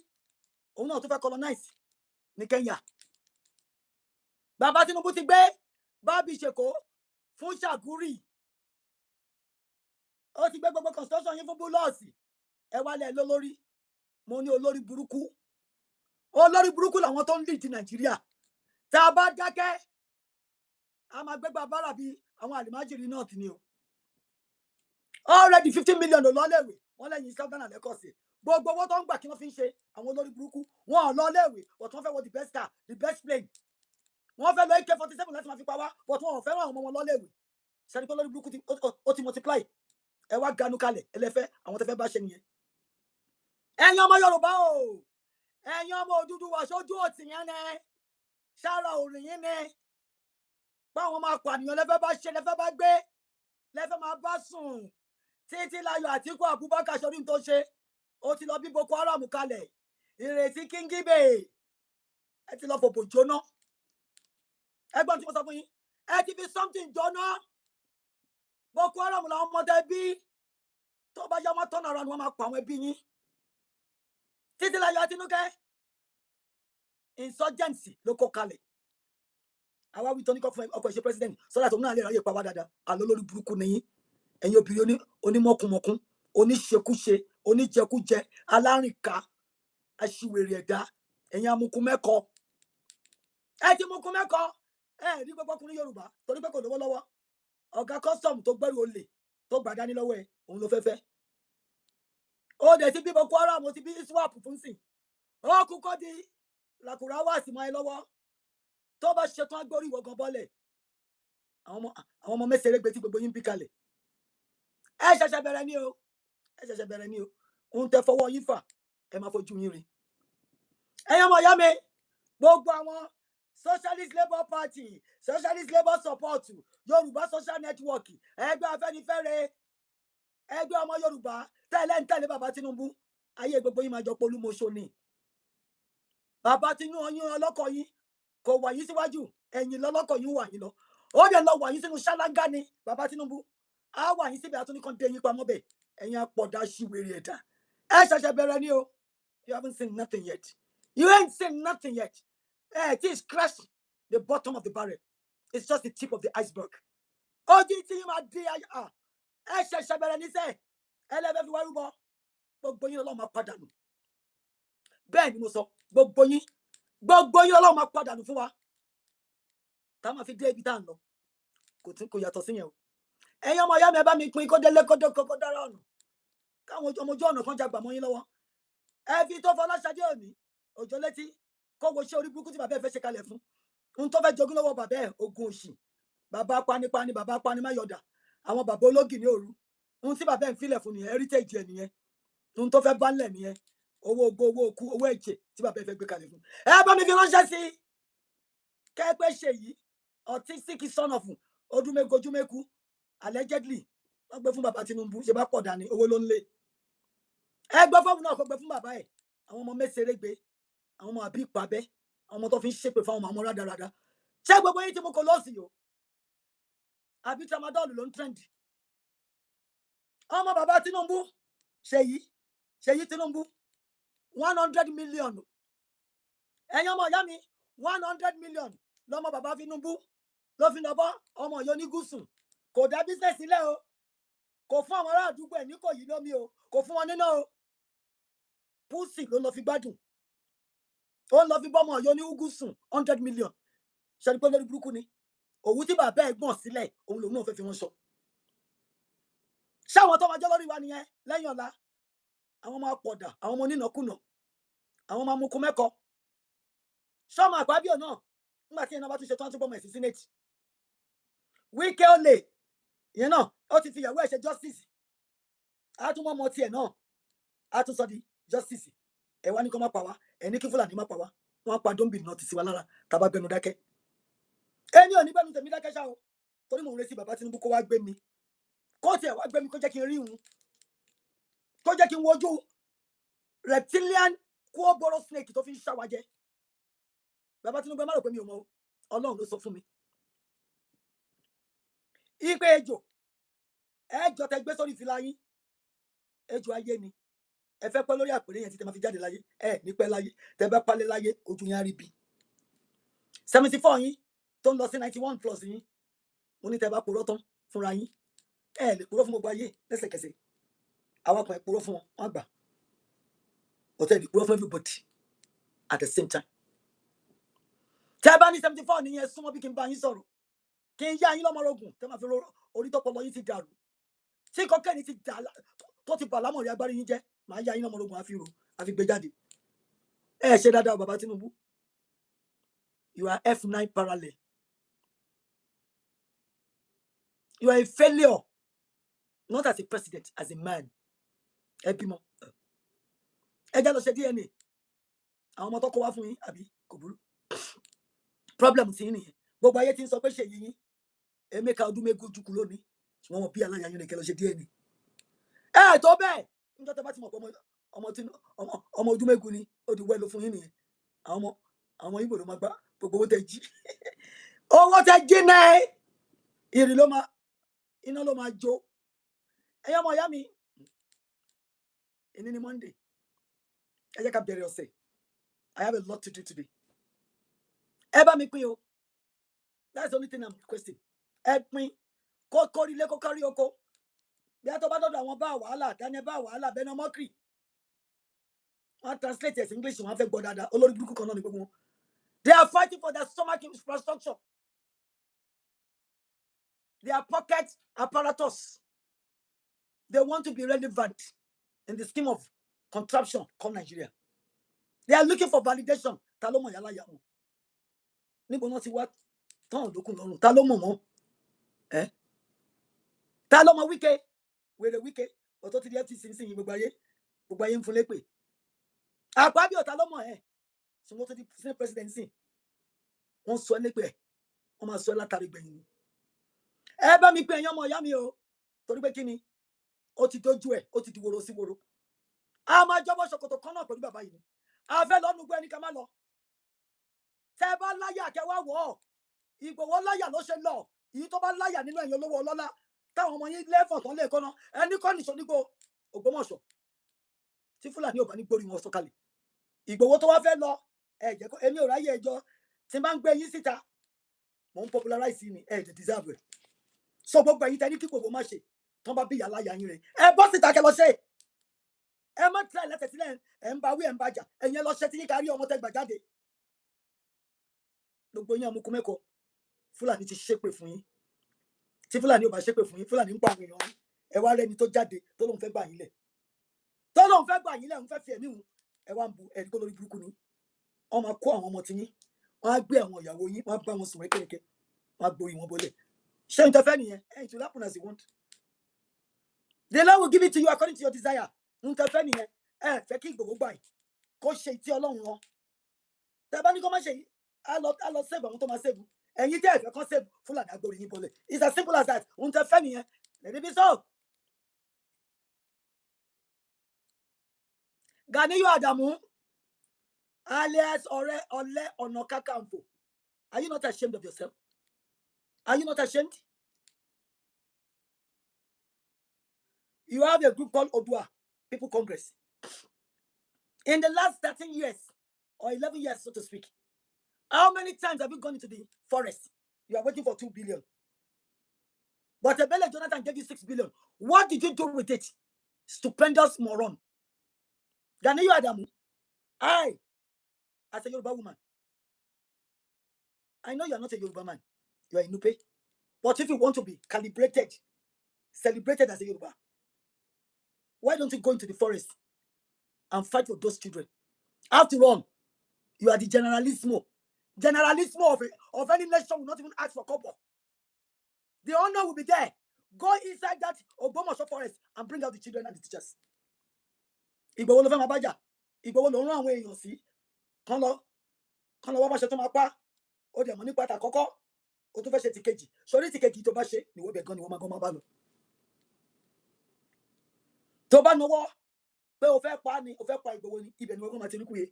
òun náà tún fẹ́ colonize ní Kenya. Bàbá Tinubu ti gbé Bábí Ṣèkó fún Ṣàgúrì. Ó ti gbé gbogbo construction yín fún Bulus. Ẹ wálẹ̀ lólórí. Mo ní olórí burúkú, olórí burúkú làwọn tó ń lead Nàìjíríà. Tá a bá dákẹ́, a máa gbégbá bára bí àwọn àlìmájìrì náà ti ní o. Already 15 million ló lọ́lẹ́wẹ̀ wọ́n lẹ́yìn southern and Lagos. Gbogbo owó tó ń gbà, kí wọ́n fi ń ṣe? Àwọn olórí burúkú, wọn ò lọ́lẹ́wẹ̀, but wọ́n fẹ́ wọ the best car, the best plane. Wọ́n fẹ́ lọ AK-47 láti máa fi pa wá, but wọn ò fẹ́ràn àwọn ọmọ wọn lọ́lẹ́wẹ̀. Sẹ́ni pé olórí burúkú ó ti multiply. Ẹ wá ganu kalẹ̀, ẹlẹ́fẹ́ àwọn tó fẹ́ bá ṣe nìyẹn. Ẹ̀yin ọmọ Yorùbá o, ẹ̀yin ọmọ Odùduwà, sójú òtì yẹn ni sára òrìn yín ni báwọn máa pànìyàn lẹ́fẹ́ bá ṣe, lẹ́fẹ́ bá gbé, lẹ́fẹ́ máa bá sùn. Títí Láyọ̀ Àtíkù Abubakar sọrí tó ṣe, ó ti lọ bí Boko Haram kalẹ̀. Ìrètí Kíngíbè, ẹ ti lọ fòbò jóná. Ẹgbọ́n tí mo sọ fún yín, ẹ ti fi something jóná. Boko Haram làwọn ọmọdé bí tó bá yá wọn tọ́nà ara ni wọ́n máa pa àwọn ẹbí yín. Títí Láyọ̀ Àtinúkẹ́, insurgency ló kó kalẹ̀. Àwa wí tó ní kọ́ fún ọkọ̀ ìṣe president sọ́dà tó ń náà lè ráyè pa wá dáadáa. Àlọ́ lórí burúkú nìyí. Ẹ̀yin obìnrin onímọ̀kùmọ̀kùn, oníṣekúṣe, oníjẹkújẹ, alárìnká, aṣiwèrè ẹ̀dá, ẹ̀yin amukun mẹ́kọ, ẹ ti mukun mẹ́kọ. Ẹ rí gbogbo ọkùnrin Yorùbá torí pé kò lówó lọ́wọ́, ọ̀gá custom tó gbẹ́rù olè tó gbà dání lọ́wọ́ ẹ̀, òun ló fẹ́ fẹ́. Ó dẹ̀ ti bí Boko Haram, ó ti bí ISWAP fún sìn. Ó kú kọ́ di làkùrá wá sí mọ́ ẹ lọ́wọ́. Tó bá ṣetán, agbórí ìwọ gan bọ́lẹ̀. Àwọn ọmọ mẹ́sẹ̀rẹ́gbẹ tí gbogbo yín bí kalẹ̀, ẹ ṣẹ̀ṣẹ̀ bẹ̀rẹ̀ ní o, ẹ ṣẹ̀ṣẹ̀ bẹ̀rẹ̀ ní o. Ohun tẹ fọwọ́ yín fà, ẹ máa fojú yín rí. Ẹ̀yin ọmọ ìyá mi, gbogbo àwọn Socialist Labour Party, Socialist Labour Support, Yorùbá Social Network, ẹgbẹ́ Afẹ́nifẹ́re, ẹgbẹ́ ọmọ Yorùbá tẹ́lẹ̀ ń tẹ̀lé bàbá Tinubu, ayé gbogbo yín máa jọ polúmọṣọ ni. Bàbá Tinubu yín, ọlọ́kọ̀ yín kò wà yín síwájú, ẹ̀yìn lọ́lọ́kọ̀ yín wà yín lọ. Ó dẹ̀ lọ wà yín sínú ṣáláńgá ni. Bàbá Tinubu á wà yín síbi àtúnikàn dé yín pamọ́ bẹ̀. Ẹ̀yin apọ̀dà ṣìwèrè ẹ̀dá, ẹ ṣẹ̀ṣẹ̀ bẹ̀rẹ̀ ni o. You haven't seen nothing yet. You ain't seen nothing yet. Ẹ tí scratch the bottom of the barrel. It's just the tip of the iceberg. Ojú tí yín máa di ayé. Ẹ ṣẹ̀ṣẹ̀ bẹ̀rẹ̀ níṣẹ́. Ẹ lẹ́fẹ̀ẹ́ fi wá rúbọ. Gbogbo yín Ọlọ́run máa padà nù. Bẹ́ẹ̀ ni mo sọ. Gbogbo yín, gbogbo yín Ọlọ́run máa padà nù fún wa tá a máa fi dé ibi tá à ń lọ. Kò tí kò yàtọ̀ sí yẹn o. Ẹ̀yin ọmọ ìyá mi, ẹ bá mi pín kó délé, kó dé kó dára ọ̀nà, káwọn ọmọ ojú ọ̀nà kan jagbà mọ́ yín lọ́wọ́. Ẹ fi tó Fọláṣadé òní òjò létí, kó wo ṣé orí burúkú tí bàbá ẹ fẹ́ ṣe kalẹ̀ fún ohun tó fẹ́ jogún lọ́wọ́ bàbá ẹ̀. Ogun òṣì, bàbá panipani, bàbá panimáyọ̀dà, àwọn bàbá ológì ní òru. Ohun tí bàbá ẹ̀ ń filẹ̀ fún nìyẹn, heritage ẹ̀ nìyẹn. Ohun tó fẹ́ bá ńlẹ̀ nìyẹn, owó ogbó, owó okú, owó ẹ̀jẹ̀ tí bàbá ẹ̀ fẹ́ gbé kalẹ̀ fún. Ẹ bá mi fi ránṣẹ́ sí i kẹ́pẹ́ ṣe yìí. Autistic son of Odúmẹ́gun Ojúmẹ́kú, allegedly, wọ́n gbé fún bàbá Tinubu. Ṣe bá pọ̀ dání, owó ló ń lé. Ẹ gbọ́ fọ́ọ̀mù náà, kó gbé fún bàbá ẹ̀. Àwọn ọmọ mẹ́sẹ̀rẹ́gbé, àwọn ọmọ àbí ìpàbẹ́, àwọn ọmọ tó fi ń ṣépè fáwọn ọmọ rádaràda. Ṣé gbogbo yín tí mo kò lọ́ọ̀sì o, àbí tramadol ló ń trend? Ọmọ bàbá Tinubu, Ṣèyí, Ṣèyí Tinubu, 100 million. Ẹ̀yin ọmọ ìyá mi, 100 million lọmọ bàbá Tinubu ló fi lọ bọ́ ọmọ ìyá onígùsùn. Kò dá business sílẹ̀ o, kò fún àwọn ará àdúgbò ẹ̀ ní kò yí lómi o, kò fún wọn níná o. Pussy ló lọ fi gbádùn, ó ń lọ fi bọ́mọ ìyá onígùsùn. 100 million. Ṣe ni pé lórí burúkú ni òwú tí bàbá ẹ̀ gbọ̀n sílẹ̀, òun lòun náà fẹ́ fi wọ́n sọ. Ṣáwọn tó máa jẹ́ lórí wa nìyẹn lẹ́yìn ọ̀la? Àwọn ọmọ apọ̀dà, àwọn ọmọ onínàkúnà, àwọn ọmọ amukun mẹ́kọ. Sọ́mọ àpábíò náà, nígbà tí iná bá tún ṣe tán, tún gbọ́mọ ẹ̀ sí Senate. Wike olè ìyẹn náà, ó ti fi ìyàwó ẹ̀ ṣe justice. Á tún mọ́ ọmọ tiẹ̀ náà, á tún sọ di justice. Ẹ wá ní kó má pa wá, ẹ ní kí Fúlàní má pa wá. Wọ́n á pa dóńbì náà ti sí wa lára tá a bá gbẹnu dákẹ́. Ẹni ò ní gbẹnu tèmi dákẹ́ ṣá o, torí mò ń retí bàbá Tinubu kó wá gbé mi, kó tiẹ̀ wá gbé mi, kó jẹ́ kí n rí òun, kó jẹ́ kí n wojú reptilian kóboro snake tó fi ń ṣàwájẹ. Bàbá Tinubu, ẹ má rò pé mi ò mọ o. Ọlọ́run ló sọ fún mi ipe ejò ẹjọ tẹ gbé sórí ìfìlà yín, ejò ayé ni. Ẹ fẹ́ pẹ́ lórí àpèrè yẹn tí tẹ máa fi jáde láyé. Ẹ ní pẹ́ láyé. Tẹ bá palẹ̀ láyé, ojú yẹn á rí bí 74 yín tó ń lọ sí 91 plus yín. Mo ní tẹ bá purọ́ tán fúnra yín. Ẹ lè purọ́ fún gbogbo ayé lẹ́sẹ̀kẹsẹ̀. Àwọn kan ẹ purọ́ fún wọn, wọ́n gbà. Ọ̀tẹ̀ lè purọ́ fún everybody at the same time. Tẹ́ ẹ bá ní 74 nìyẹn, súnmọ́ bí kí n bá yín sọ̀rọ̀, kí n yá yín lọ́mọrogùn tẹ́ máa fi orí tọpọlọ yín ti dàrú, tí kọ́kẹ́ni ti dà tó ti bà lámọ̀rí agbárí yín jẹ́. Màá yá yín lọ́mọrogùn, àfi ro àfi gbé jáde. Ẹ ṣe dáadáa o, bàbá Tinubu. You are F9 parallel. You are a failure, not as a president, as a man. Ẹ bímọ, ẹ jẹ́ lọ ṣe DNA àwọn ọmọ tó kó wá fún yín, àbí kò burú? Problem tí yín nìyẹn. Gbogbo ayé ti ń sọ pé ṣèyí yín Emeka Odumegwu Ojukwu lónìí, ṣùgbọ́n wọn bí aláya yín lè kẹ́ lọ ṣe DNA. Ẹ tó bẹ́ẹ̀, níjọ́ tẹ́ bá ti mọ̀ pé ọmọ tí ọmọ Odumegwu ni, ó di wẹ́lò fún yín nìyẹn. Àwọn ọmọ Ìgbò ló máa gbá gbogbo owó tẹ́ jí. Owó tẹ́ jí náà, ìrì ló máa, iná ló máa jó. Ẹ̀yin ọmọ ìyá mi, èní ni Monday. Ẹ jẹ́ ká bẹ̀rẹ̀ ọ̀sẹ̀. I have a lot to do today. Ẹ bá mi pín o. That's the only thing I'm requesting. Ẹ pín kó kórí ilé, kó kárí oko. Bí a tó bá dọ̀dọ̀ àwọn bá wàhálà Daniel, bá wàhálà Bẹ́ẹ̀ Mọ́kìrì, wọ́n á translate ẹ̀ sí English, wọ́n á fẹ́ gbọ́ dáadáa. Olórí burúkú kan náà ní gbogbo wọn. They are fighting for their stomach infrastructure, their pocket apparatus. They want to be relevant in the scheme of contraption called Nigeria. They are looking for validation. Ta ló mọ̀ yálà yà wọn? Níbo náà ti wá tán lókun lọ́rùn? Ta ló mọ̀ wọ́n ẹ́? Ta ló mọ̀ Wike? Wèrè Wike ọ̀tọ̀ ti di FTC ń sìn yín. Gbogbo ayé ń fún lépè. Àpábí ọ̀tá ló mọ̀ ẹ́, ṣùgbọ́n tó di senate president sìn, wọ́n sọ ẹ́ lépè ẹ̀, wọ́n máa sọ ẹ́ látàrí gbẹ̀yìn ni. Ẹ bá mi pé, ẹ̀yin ọmọ ìyá mi o, torí pé kí ni, ó ti dójú ẹ̀, ó ti di woro sí woro. A máa jọbọ ṣòkòtò kan náà pẹ̀lú bàbá yìí ni. A fẹ́ lọ́nu gbọ́ ẹni ká má lọ. Tẹ́ ẹ bá láyà, kẹwàá wọ̀ ọ́. Ìgbòho láyà ló ṣe lọ. Èyí tó bá láyà nínú ẹ̀yin olówó ọlọ́lá, táwọn ọmọ yín lẹ́fọ̀n tán lè kọ́nà, ẹni kọ́ nìṣó nígbò Ògbómọ̀ṣọ́ tí Fúlàní ò bá ní gbórí wọn sọ̀kalẹ̀. Ìgbòho tó wá fẹ́ lọ, ẹ jẹ́ kó èmi ò ráyè ẹjọ́ tí n bá ń gbé yín síta. Mò ń popularize ni ẹ jẹ́ deserve ẹ̀. Sọ gbogbo ẹ̀yin tẹ́ ní kí gbogbo má ṣe tán, bá bí ìyá láyà yín rẹ̀, ẹ bọ́ síta kẹ́ lọ ṣe. Ẹ má tẹ̀ lẹ́tẹ̀ sílẹ̀. Ẹ̀ ń bá wí, ẹ̀ ń bá jà. Ẹ̀yin ẹ lọ ṣe tí yín kárí ọmọ tẹ́ gbà jáde. Gbogbo yín amukú mẹ́kọ̀ọ́, Fúlàní ti ṣépè fún yín. Tí Fúlàní ò bá ṣépè fún yín, Fúlàní ń pa àwọn èèyàn yín. Ẹ wá rẹni tó jáde tó lóun fẹ́ gbà yín lẹ̀, tó lóun fẹ́ gbà yín lẹ̀, òun fẹ́ fi ẹ̀mí òun. Ẹ wá ń bu ẹni kó lórí burúkú ni. Wọ́n máa kó àwọn ọmọ tiyín, wọ́n á gbé àwọn ìyàwó yín, wọ́n á bá wọn sùn rékèrèké, wọ́n á gborí wọn bọ́lẹ̀. Ṣé n tẹ́ fẹ́ nìyẹn? Ẹ, it will happen as you want. The Lord will give it to you according to your desire. N tẹ́ fẹ́ nìyẹn. Ẹ fẹ́ kí Ìgbòho gbà yìí kó ṣe tí Ọlọ́run wọn. Tẹ́ bá ní kó má ṣe yìí, á lọ save àwọn tó máa save. Ẹ̀yin tẹ́ ẹ fẹ́ kán save, Fúlàní á gborí yín bọ́lẹ̀. It's as simple as that. N tẹ́ fẹ́ nìyẹn. Let it be so. Ganiyu Adamu, alias Ọ̀rẹ́ Ọ̀lẹ Ọ̀nà Kakanfò, are you not ashamed of yourself? Are you not ashamed? You have a group called Odua People Congress. In the last 13 years or 11 years, so to speak, how many times have you gone into the forest? You are waiting for 2 billion. But Ebele Jonathan gave you 6 billion. What did you do with it? Stupendous moron. Ganiyu Adamu, I, as a Yoruba woman, I know you are not a Yoruba man. You are a Nupe. But if you want to be calibrated, celebrated as a Yoruba, why don't you go into the forest and fight for those children? After all, you are the generalissimo. Generalissimo of any nation will not even ask for copper. The honor will be there. Go inside that Ogbomoso forest and bring out the children and the teachers. Ìgbòho ló fẹ́ máa bá jà. Ìgbòho ló ń rán àwọn èèyàn sí. Kán lọ wá báṣẹ tó máa pa. Ó dẹ̀ mọ́ nípa tàkọ́kọ́. Ó tún fẹ́ ṣe ti kejì. Sórí ti kejì tó bá ṣe, níwọ̀ bẹ̀ gan ni wọ́n máa gan máa bá lọ. Tó bá nawọ́ pé o fẹ́ pa ni, o fẹ́ pa Ìgbòho ni, ibẹ̀ ni wọ́n máa ti rí kúye.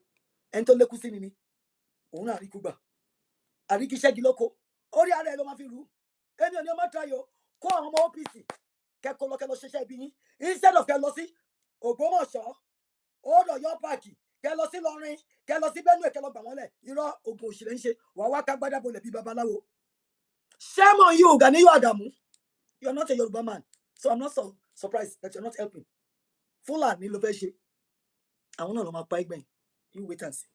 Ẹni tó lékú sí ni ni, òun náà rí kú gbà. Àríkíṣẹ́gi lóko. Orí ara ẹ̀ ló máa fi rú. Èmi ò ní ọmọ tayọ. Kó àwọn ọmọ OPC kẹ́kọ̀ọ́ lọ, kẹ́ lọ ṣiṣẹ́ ibi yín. Instead of kẹ́ lọ sí Ògbómọ̀ṣọ́, Old Ọ̀yọ́ páàkì, kẹ́ lọ sí Ìlọrin, kẹ́ lọ sí Benue, kẹ́ lọ gbà wọ́n lẹ̀. Irọ́, oògùn òṣèlè ń ṣe. Wàá wá kágbádá bolẹ̀ bí babaláwo. Shame on you, Ganiyu Adamu. You are not a Yoruba man. So I'm not so surprised that you're not helping. Fúlàní ló fẹ́ ṣe, àwọn náà ló máa pa ẹgbẹ̀yìn. You wait and see.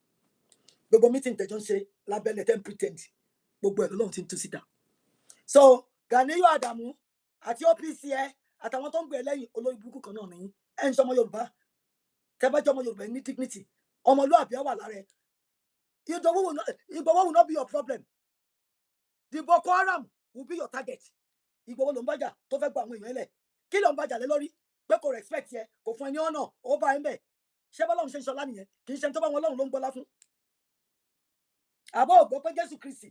Gbogbo meeting tẹ̀jọ́ ń ṣe lábẹ́lẹ̀, tẹ́ ń pretend, gbogbo ẹ̀ lọ́lọ́run ti ń tú síta. So Ganiyu Adamu àti OPC ẹ àtàwọn tó ń gbé ẹ lẹ́yìn, olórí burúkú kan náà nìyí. Ẹ ń sọmọ Yorùbá. Tẹ́ bá jẹ́ ọmọ Yorùbá, ẹ ní dignity, ọmọlúàbí á wà lára ẹ. Ìgbòho will not be your problem. The Boko Haram will be your target. Ìgbòho ló ń bàjà tó fẹ́ gba àwọn èèyàn ẹlẹ̀. Kí ló ń bàjà lé lórí? Pé kò respect yẹ, kò fún ẹ ní ọ̀nà, ó bá ẹ ń bẹ̀. Ṣé bọ́lọ́run ṣe ń ṣọlá nìyẹn? Kì í ṣe tó bá wọn Ọlọ́run ló ń gbọ́lá fún. Àbọ̀ ògbó pé Jésù Kristi,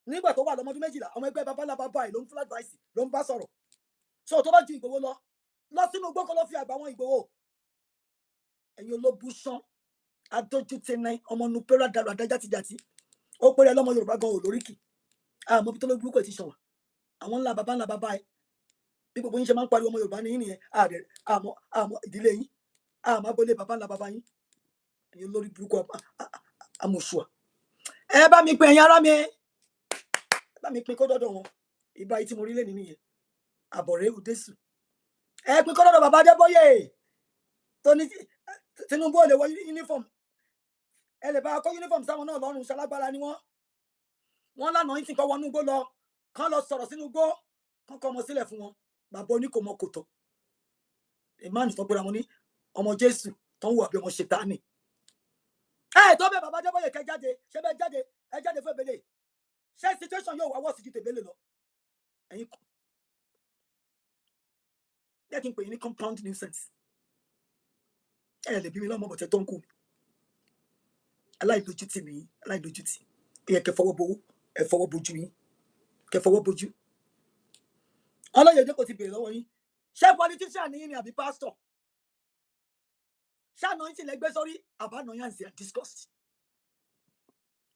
nígbà tó wà lọ́mọdún 12, ọmọ ẹgbẹ́ babalábá báyìí ló ń fún advice, ló ń bá sọ̀rọ̀. So tó bá ju Ìgbòho lọ, lọ sínú igbó kó lọ fi àgbà wọn Ìgbòho. Ẹ̀yin olóbùsàn adójútì, ọmọ nupẹ́rẹ́ àdàlù àdájátijàti, ó péré lọ́mọ Yorùbá gan ò lóríkì. Àmọ́ bí tó ló burúkú ẹ̀ ti ṣàn wá, àwọn ńlá baba ńlá baba ẹ, bí gbogbo yín ṣe máa ń pariwo ọmọ Yorùbá ní yín nìyẹn. Àdẹ àmọ́ ìdílé yín, àmọ́ agboolé baba ńlá baba yín. Ẹ̀yin olórí burúkú amòṣùà. Ẹ bá mi pín, ẹ̀yin ará mi, ẹ bá mi pín kó dọ́dọ̀ wọn. Ìbá yìí tí mo rí lẹ́nu nìyẹn. Àbọ̀rẹ́ òdesù, ẹ pín kó dọ́dọ̀ bàbá Adébóyè tó ní Tinubu ò lè wọ uniform. Ẹ lè bá a kó uniform sáwọn náà lọ́rùn. Ṣalágbára ni wọ́n. Wọ́n lánàá yín tí kò wọnú igbó lọ, kán lọ sọ̀rọ̀ sínú igbó, kán kọ́ ọmọ sílẹ̀ fún wọn. Bàbá oníkòmọ kòtò, ìmáàlì tó pera wọn ní ọmọ Jésù tó ń wà bí ọmọ ṣètánì. Ẹ tó bẹ bàbá Adébóyè, kẹ jáde. Ṣé bẹ jáde? Ẹ jáde fún Ebele. Ṣé situation yóò wá wọ́ọ̀sì ju tèbélé lọ? Ẹ̀yin kù jẹ́ kí n pè yín ní compound nuisance. Ẹ lè bí mi lọ́mọ bọ̀tẹ́ tó ń kú mi. Aláìlójútì nìyí, aláìlójútì. Ó yẹ kẹ fọwọ́ bowó, ẹ fọwọ́ bojú yín, kẹ fọwọ́ bojú. Ọlọ́yẹ̀dẹ́ kò ti bèrè lọ́wọ́ yín, ṣé politician ni yín ni àbí pastor? Ṣé anointing lẹ gbé sórí àbá annoyance and disgust?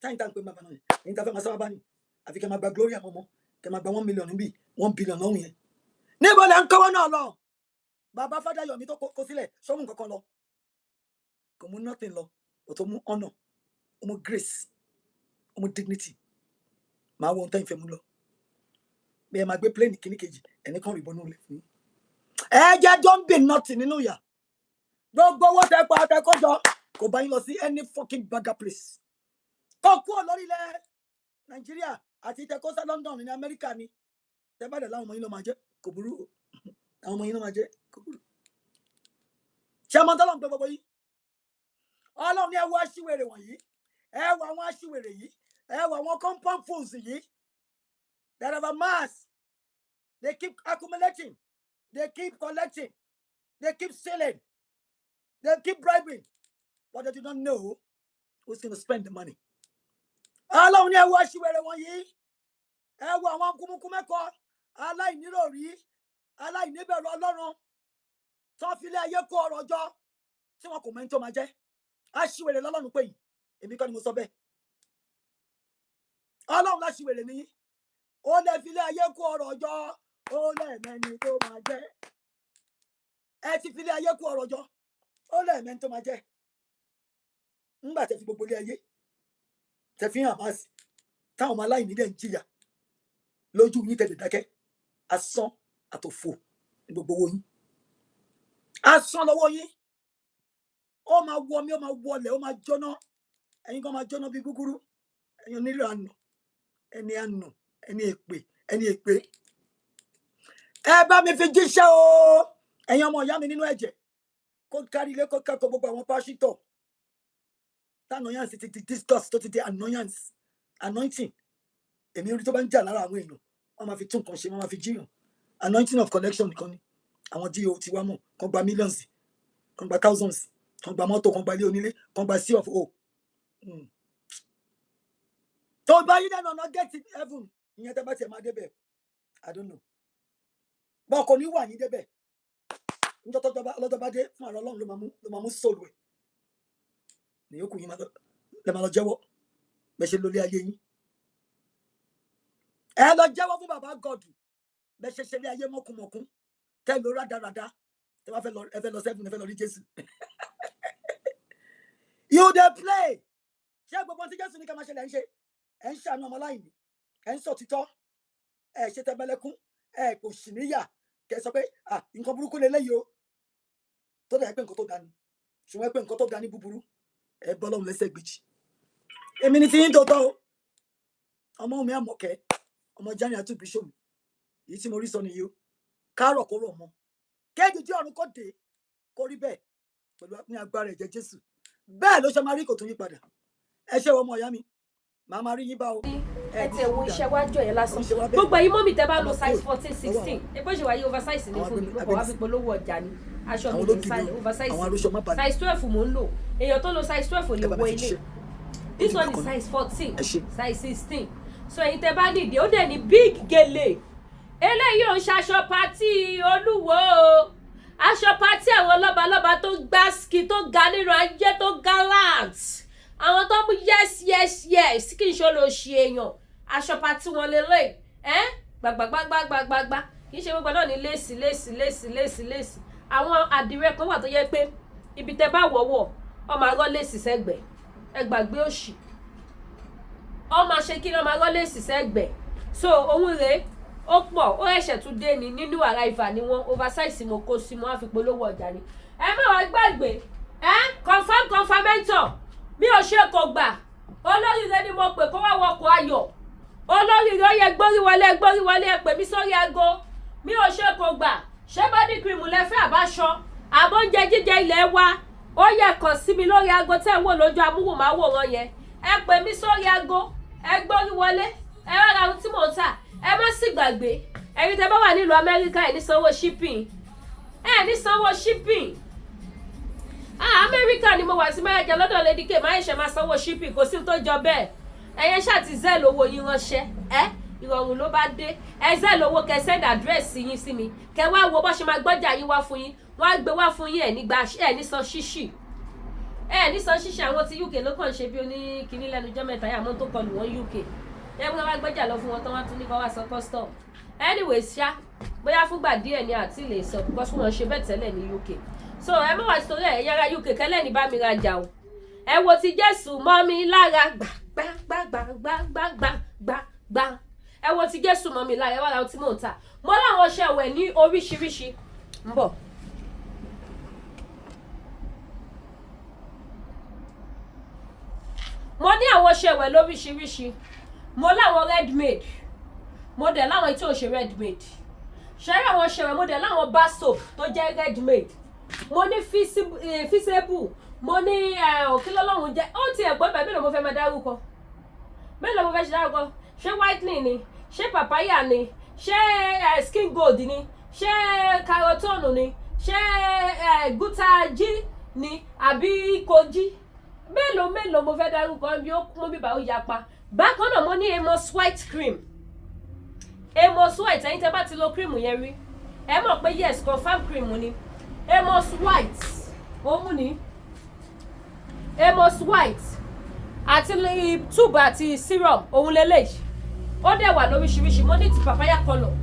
Táyìn tá à ń pè bàbá náà yẹn, èyí tá a fẹ́ máa sábà bá ní àfi kẹ́ máa gba glory àwọn ọmọ, kẹ́ máa gba 1 million níbí, 1 billion lọ́hùn yẹn. Níbo lẹ ń kọ́wọ́ náà lọ? Bàbá Fádàyọ̀mí tó kó sílẹ̀ sọ́mù kankan lọ, kò mú nothing lọ, kò tó mú honour, ó mú grace, ó mú dignity. Máa wo ohun tẹ́yìn fẹ́ mú lọ bí ẹ máa gbé plane kíní kejì, ẹnì kan rìbọn nílẹ̀ fún yín. Ẹ jẹ́ don't be nothing nínú ìyà. Gbogbo owó tẹ pa tẹ kọjọ kò bá yín lọ sí any fucking bagger place. Kó kúrò lórí ilẹ̀ Nàìjíríà àti tẹ kó sí London ní Amẹ́ríkà ni. Tẹ bá dẹ̀ láwọn ọmọ yín ló máa jẹ́, kò burú o. Àwọn ọmọ yín ló máa jẹ́, kò burú. Ṣé ọmọ tọ́lọ̀ ń pẹ́ gbogbo yín? Ọlọ́run ní ẹ wo aṣíwèrè wọ̀nyí, ẹ wo àwọn aṣíwèrè yìí, ẹ wo àwọn compound fools yìí that have amassed. They keep accumulating, they keep collecting, they keep stealing, they keep bribing, but they do not know who's going to spend the money. Ọlọ́run ní ẹ wo aṣíwèrè wọ̀nyí, ẹ wo àwọn kúmúkúmẹ́kọ, aláìníròrí, aláìníbẹ̀rù Ọlọ́run, tó fi ilé ayé kó ọrọ̀ jọ tí wọn kò mọ ẹni tó máa jẹ́. Aṣíwèrè lọ́lọ́run pé yìí, èmi kọ́ ni mo sọ bẹ́ẹ̀. Ọlọ́run láṣíwèrè ní ó lè fi ilé ayé kó ọrọ̀ jọ, ó lẹ́ẹ̀mẹ́ni tó máa jẹ́. Ẹ ti fi ilé ayé kó ọrọ̀ jọ, ó lẹ́ẹ̀mẹ́ni tó máa jẹ́. Ńgbà tẹ fi gbogbo ilé ayé tẹ fi hàn máa sí táwọn ọmọ aláìní dẹ̀ ń jìyà lójú yín, tẹ̀lé dákẹ́. Asán àtòfò ní gbogbo owó yín, asán lọ́wọ́ yín. Ó máa wọ mi, ó máa wọlẹ̀, ó máa jóná. Ẹ̀yin kan máa jóná bíi gúgúrú. Ẹ̀yin onílò àná, ẹni àná, ẹni èpè, ẹni èpè. Ẹ bá mi fi jíṣẹ́ o, ẹ̀yin ọmọ ìyá mi nínú ẹ̀jẹ̀, kó kárí ilé, kó kẹ́kọ̀ọ́ gbogbo àwọn pásítọ̀ tá annoyance ti di disgust, tó ti di annoyance. Anointing, èmi orí tó bá ń jà lára àwọn èèyàn, wọ́n máa fi tún nǹkan ṣe, wọ́n máa fi jíyàn. Anointing of collection nìkan ni àwọn do ti wá mọ̀. Kàn gba millions, kàn gba thousands, kàn gba mọ́tò, kàn gba ilé onílé, kàn gba C of O. Tó bá yí lẹ́nu ọ̀nà get in heaven, ìyẹn tẹ́ bá tiẹ̀ máa débẹ̀, I don't know, bọ́ọ̀ kò ní wà yín débẹ̀. Níjọ́ tó lọ́jọ́ bá dé fún àrà, Ọlọ́run ló máa mú sóòlù ẹ̀ nìyókù yín lè máa lọ jẹ́wọ́ bẹ́ẹ̀ ṣe lólé ayé yín. Ẹ lọ jẹ́wọ́ fún bàbá God bẹ́ẹ̀ ṣe ṣe lé ayé mọ́kùmọ̀kún, tẹ́ ló rádaràda. Tẹ́ bá fẹ́ lọ, ẹ fẹ́ lọ sẹ́fún, ẹ fẹ́ lọ rí Jésù. You dey play. Ṣé gbogbo tí Jésù ní ká máa ṣe lẹ́ ń ṣe? Ẹ ń ṣàánú ọmọ láìní, ẹ ń sọ títọ́, ẹ ṣe tẹmẹlẹkún, ẹ kò sì níyà. Kẹ sọ pé, ah, nǹkan burúkú lélẹ́yìí o, tó dẹ̀ pé nǹkan tó dání, ṣùgbọ́n pé nǹkan tó dání búburú, ẹ bọ́ lọ́hùn lẹ́sẹ̀ gbèjì. Èmi ni ti yín tó tọ́ o, ọmọ mi Àmọ̀kẹ́, ọmọ Jamiu Àtúbíṣòmí. Èyí tí mo rí sọ nìyí o. Kárọ̀ kó rọ̀ mọ́, kéèjì tí ọ̀run kò dé, kó rí bẹ́ẹ̀ pẹ̀lú ní agbára ẹ̀jẹ̀ Jésù. Bẹ́ẹ̀ ló ṣe máa rí, kò tún yí padà. Ẹ ṣé, ọmọ ìyá mi, màá máa rí yín bá o. Ẹ tiẹ̀ wo iṣẹ́ wájú ẹ̀ lásán. Ó ń ṣe wá bẹ́ẹ̀. Gbogbo ẹ̀yin mummy tẹ́ bá lo Àwọn size kóòtù 14, lọ́wọ́ 16, àwọn ẹ bó ṣe wáyé, oversize ní àwọn fún mi. Mo kàn wá fi polówó ọjà ni. Aṣọ mi àwọn ní ológìní size o, oversize. Àwọn arúṣọ má balẹ̀. Size 12 mò ń lò. Èèyàn tó lo size 12 ò lè Ẹ bá mi wọ fi ilé. ṣiṣẹ́. This one is Bákan náà. size 14, Ẹ ṣé. size 16. So ẹ̀yin tẹ́ bá nìdí, ó dẹ̀ ní big gèlè. Eléyìí ò ń ṣaṣọ party olúwo o, aṣọ party àwọn lọ́balọ́ba tó gbá ski, tó ga nínú ayé, tó gallant, àwọn tó mú yes yes yes, kì í ṣe olóṣì èèyàn. Aṣọ party wọn lélẹ̀ ẹ́ gbàgbàgbàgbàgbàgbà. Kì í ṣe gbogbo náà ní lace, lace, lace, lace, lace. Àwọn àdìrẹ kan wà tó yẹ pé ibi tẹ́ bá wọ̀wọ̀, ọmọ arọ́ lace sẹ́gbẹ̀ẹ́. Ẹ gbàgbé òṣì, ọmọ ṣe kí ni, ọmọ arọ́ lace sẹ́gbẹ̀ẹ́. So òun rèé, ó pọ̀, ó ẹ̀ṣẹ̀ tún dé ní nínú arrival ni wọ́n. Oversize mo kó sí, mo á fi polówó ọjà ni. Ẹ má wàá gbàgbé ẹ, confirm confirmation. Mi ò ṣe kò gbà. Olóríire ni mo pè kó wá wọkọ̀ ayọ̀. Olóríire, ó yẹ gbórí wọlé, gbórí wọlé. Ẹ pè mí sórí aago. Mi ò ṣe kò gbà. Ṣé body cream lẹ́fẹ́, àbáṣọ, àbóúnjẹ jíjẹ ilé wa? Ó yẹ kàn sí mi lórí aago tẹ́ ń wò lójú amúhùnmáwòrán yẹn. Ẹ pè mí sórí aago, ẹ gbórí wọlé, ẹ wá ra ohun tí mò ń tà. Ẹ má sì gbàgbé, ẹ̀yin tẹ́ bá wà nílùú Amẹ́ríkà, ẹ̀ ní sanwó shipping, ẹ̀ ní sanwó shipping. Ah, Amẹ́ríkà ni mo wà sí mẹ́rẹ̀jẹ lọ́dọ̀ Lady K, máa ṣe máa sanwó shipping? Kò sí tó jọ bẹ́ẹ̀. Ẹ̀yẹ ṣáà ti Zelle owó yín ránṣẹ́ ẹ, ìrọ̀rùn ló bá dé. Ẹ Zelle owó, kẹ send address yín sí mi, kẹ wá wo bó ṣe máa gbọ́jà yín wá fún yín. Wọ́n á gbé wá fún yín. Ẹ̀ nígbà ẹ̀ ní san ṣíṣì, ẹ ní san ṣíṣì. Àwọn tí UK ló kàn ṣe bí oní kinní lẹ́nu jọ́ mẹ́ta yà mọ́ tó kọlù wọ́n UK. Ẹ wọ́n wá gbọ́jà lọ fún wọn tán, wọ́n tún ní kó wá san custom. Anyways ṣá, bóyá fúngbà díẹ̀ ni àti lè sọ, because wọ́n ṣe bẹ́ẹ̀ tẹ́lẹ̀ ní UK. So ẹ má wá sórí ẹ̀ yára UK kẹ́lẹ́ ní bá mi rajà o. Ẹ wo ti Jésù mọ́ mi lára, gbà gbà gbà gbà gbà gbà gbà gbà gbà. Ẹ wo ti Jésù mọ́ mi lára. Ẹ wá ra ohun tí mò ń tà. Mo láwọn ọṣẹ ìwẹ̀ ní oríṣiríṣi ń bọ̀. Mo ní àwọn ọṣẹ ìwẹ̀ lóríṣiríṣi. Mo láwọn ready made, mo dẹ̀ láwọn tí ò ṣe ready made. Ṣẹ́rí àwọn ọṣẹ ìwẹ̀, mo dẹ̀ láwọn bar soap tó jẹ́ ready made. Mo ní feasible, mo ní kí lọ́lọ́run jẹ́. Ó ti ẹ̀gbọ́n bẹ́ẹ̀. Mélòó mo fẹ́ máa dárúkọ? Mélòó mo fẹ́ ṣe dárúkọ? Ṣé whitening ni? Ṣé papaya ni? Ṣé skin gold ni? Ṣé carotone ni? Ṣé gutaji ni àbí koji? Mélòó mélòó mo fẹ́ dárúkọ? Bí ó kún bíbá, ó yapa. Bákan náà, mo ní Amos white cream. Amos white, ẹ̀yin tẹ́ bá ti lo cream yẹn rí, ẹ mọ̀ pé yes, confam cream ni Amos white. Òun ni Amos white àti tube àti serum, òun lélẹ́yìí. Ó dẹ̀ wà lóríṣiríṣi. Mo ní ti papaya colour,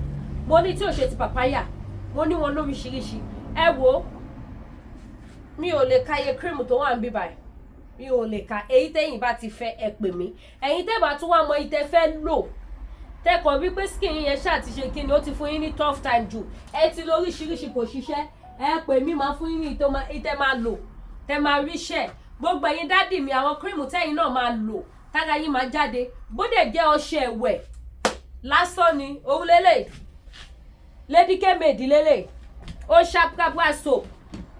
mo ní tí ò ṣe ti papaya, mo ní wọn lóríṣiríṣi. Ẹ wo, mi ò lè ka iye cream tó wà ń bí báyìí, mi ò lè ka. Èyí tẹ́yìn bá ti fẹ́, ẹ pè mí. Ẹ̀yin tẹ́ bá tún wá mọ èyí tẹ́ fẹ́ lò, tẹ́kọ̀ọ́ wípé skin yẹn ṣáà ti ṣe kí ni, ó ti fún yín ní tough time jù, ẹ ti lo oríṣiríṣi, kò ṣiṣẹ́, ẹ pè mí, máa fún yín ní ìtẹ́ máa lò, tẹ́ máa ríṣẹ́. Gbogbo ẹ̀yin daddy mi, àwọn cream tẹ́yìn náà máa lò tára yín máa jáde, bódẹ̀ jẹ́ ọṣẹ ẹ̀wẹ̀ lásán ni, òun lélẹ̀. Lady K made lélẹ̀. Ó ṣàprápra soap,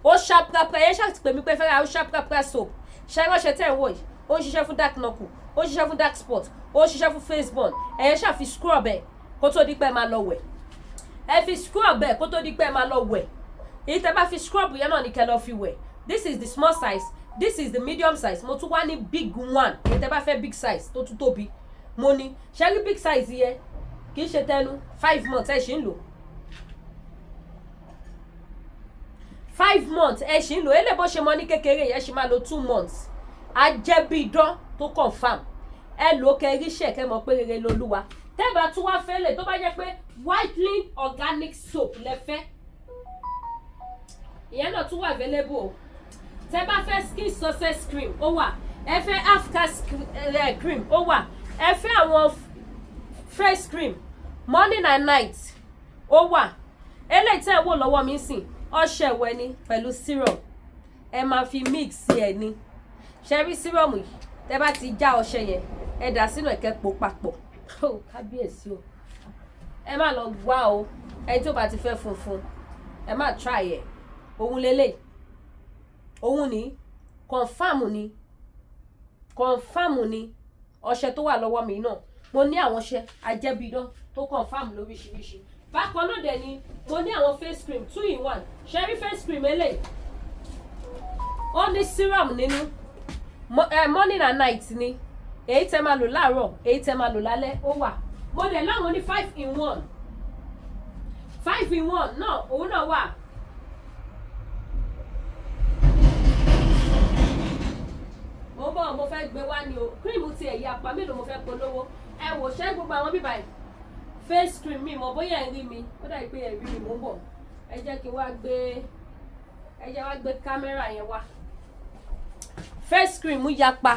ó ṣàprápra. Ẹ ṣáà ti pè mí pé fẹ́ra ó ṣàprápra soap. Ṣe ránṣẹ́ tẹ̀ ń wò yìí, ó ń ṣiṣẹ́ fún dark knuckle, ó ń ṣiṣẹ́ fún dark spot, ó ń ṣiṣẹ́ fún face burn. Ẹ ṣáà fi scrub ẹ̀ kó tó di pé ẹ máa lọ wẹ̀. Ẹ fi scrub ẹ̀ kó tó di pé ẹ máa lọ wẹ̀. Èyí tẹ́ bá fi scrub yẹn náà ní kẹ́ lọ fi wẹ̀. This is the small size, this is the medium size. Mo tún wá ní big one. Èyí tẹ́ bá fẹ́ big size tó tún tóbi, mo ní. Ṣe rí big size yẹn, kì í ṣe tẹnu. 5 months ẹ ṣì ń lò, 5 months ẹ ṣì ń lò. Eléyìí bó ṣe mọ ní kékeré yẹn, ṣì máa lo 2 months. Á jẹ́ bí idán tó confam. Ẹ lò ó, kẹ́ ríṣẹ́, kẹ́ mọ̀ pé rere lolúwa. Tẹ́bà tún wá fẹ́lẹ̀, tó bá jẹ́ pé whitening organic soap lẹ fẹ́, ìyẹn náà tún wà available o. Tẹ́ bá fẹ́ skin success cream, ó wà. Ẹ fẹ́ Africa cream, ó wà. Ẹ fẹ́ àwọn face cream morning and night, ó wà. Eléyìí tẹ́ ẹ wò lọ́wọ́ mi sìn, ọṣẹ ìwẹ̀ ni pẹ̀lú serum. Ẹ máa fi mix ẹ ní. Ṣe rí serum yìí, tẹ́ bá ti já ọṣẹ yẹn, ẹ dà sínú ẹ̀kẹ́ po papọ̀. Ó kábíyèsí o, ẹ má lọ wá o. Ẹni tó bá ti fẹ́ funfun, ẹ má try ẹ. Òun lélẹ̀, òun ní confam ni, confam ni. Ọṣẹ tó wà lọ́wọ́ mi náà, mo ní àwọn ọṣẹ ajẹ́bíidán tó confam lóríṣiríṣi. Bákan náà dẹ̀ ni mo ní àwọn face cream two in one. Ṣe rí face cream eléyìí, ó ní serum nínú. Morning and night ni. Èyí tẹ́ máa lò láàárọ̀, èyí tẹ́ máa lò lálẹ́, ó wà. Mo dẹ̀ láwọn ní five in one. Five in one náà, òun náà wà. Mo ń bọ̀, mo fẹ́ gbé wá ní o. Cream ti ẹ̀yà apá mélòó mo fẹ́ polówó? Ẹ wò, ṣé gbogbo àwọn bíbá yìí, face cream mi, mọ̀ bóyá ẹ rí mi. Ó dàbí pé ẹ rí mi. Mo ń bọ̀, ẹ jẹ́ kí n wá gbé, ẹ jẹ́ wá gbé kámẹ́rà yẹn wá. Face cream yapa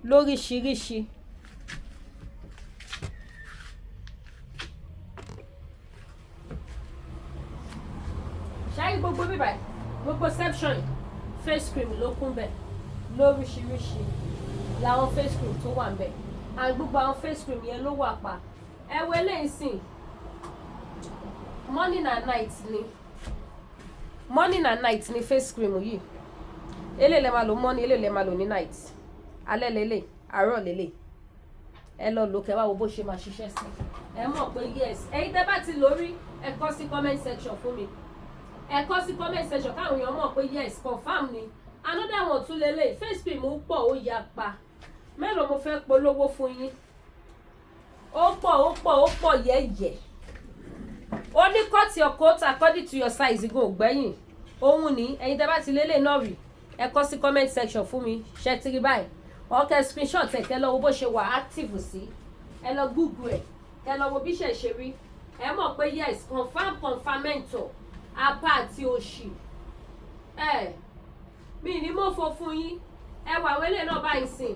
lóríṣiríṣi. Ṣáà gbogbo bíbá yìí, gbogbo section face cream ló kún bẹ́ẹ̀ lóríṣiríṣi. Làwọn face cream tó wà ń bẹ̀, and gbogbo àwọn face cream yẹn ló wà pa. Ẹ wo eléyìí sìn, morning and night ni, morning and night ni face cream yìí. Eléyìí lẹ máa lò morning, eléyìí lẹ máa lò ní night. Alẹ́ lélẹ̀, àárọ̀ lélẹ̀. Ẹ lọ lò, kẹ́ wá wo bó ṣe máa ṣiṣẹ́ sí. Ẹ mọ̀ pé yes. Ẹ̀yin tẹ́ bá ti lórí, ẹ kọ sí comment section fún mi. Ẹ kọ sí comment section káwọn èèyàn mọ̀ pé yes, confam ni. Another one tún lélẹ̀. Face cream pọ̀, ó yapa. Mélòó mo fẹ́ polówó fún yín? Ó pọ̀, ó pọ̀, ó pọ̀ yẹ́yẹ́. Ó ní cut your coat according to your size gan ògbẹ́yìn. Òun ní ẹ̀yin tẹ́ bá ti lélẹ̀ náà rí, ẹ kọ sí comment section fún mi. Ṣe ti rí báyìí? Ọkẹ screenshot ẹ, kẹ́ lọ wo bó ṣe wà active sí. Ẹ lọ Google ẹ, kẹ́ lọ wo bí ṣe ṣe rí. Ẹ mọ̀ pé yes, confam, confirmento, apá àti òṣì. Ẹ mi ní mo fọ fún yín. Ẹ wà àwọn eléyìí náà báyìí sìn.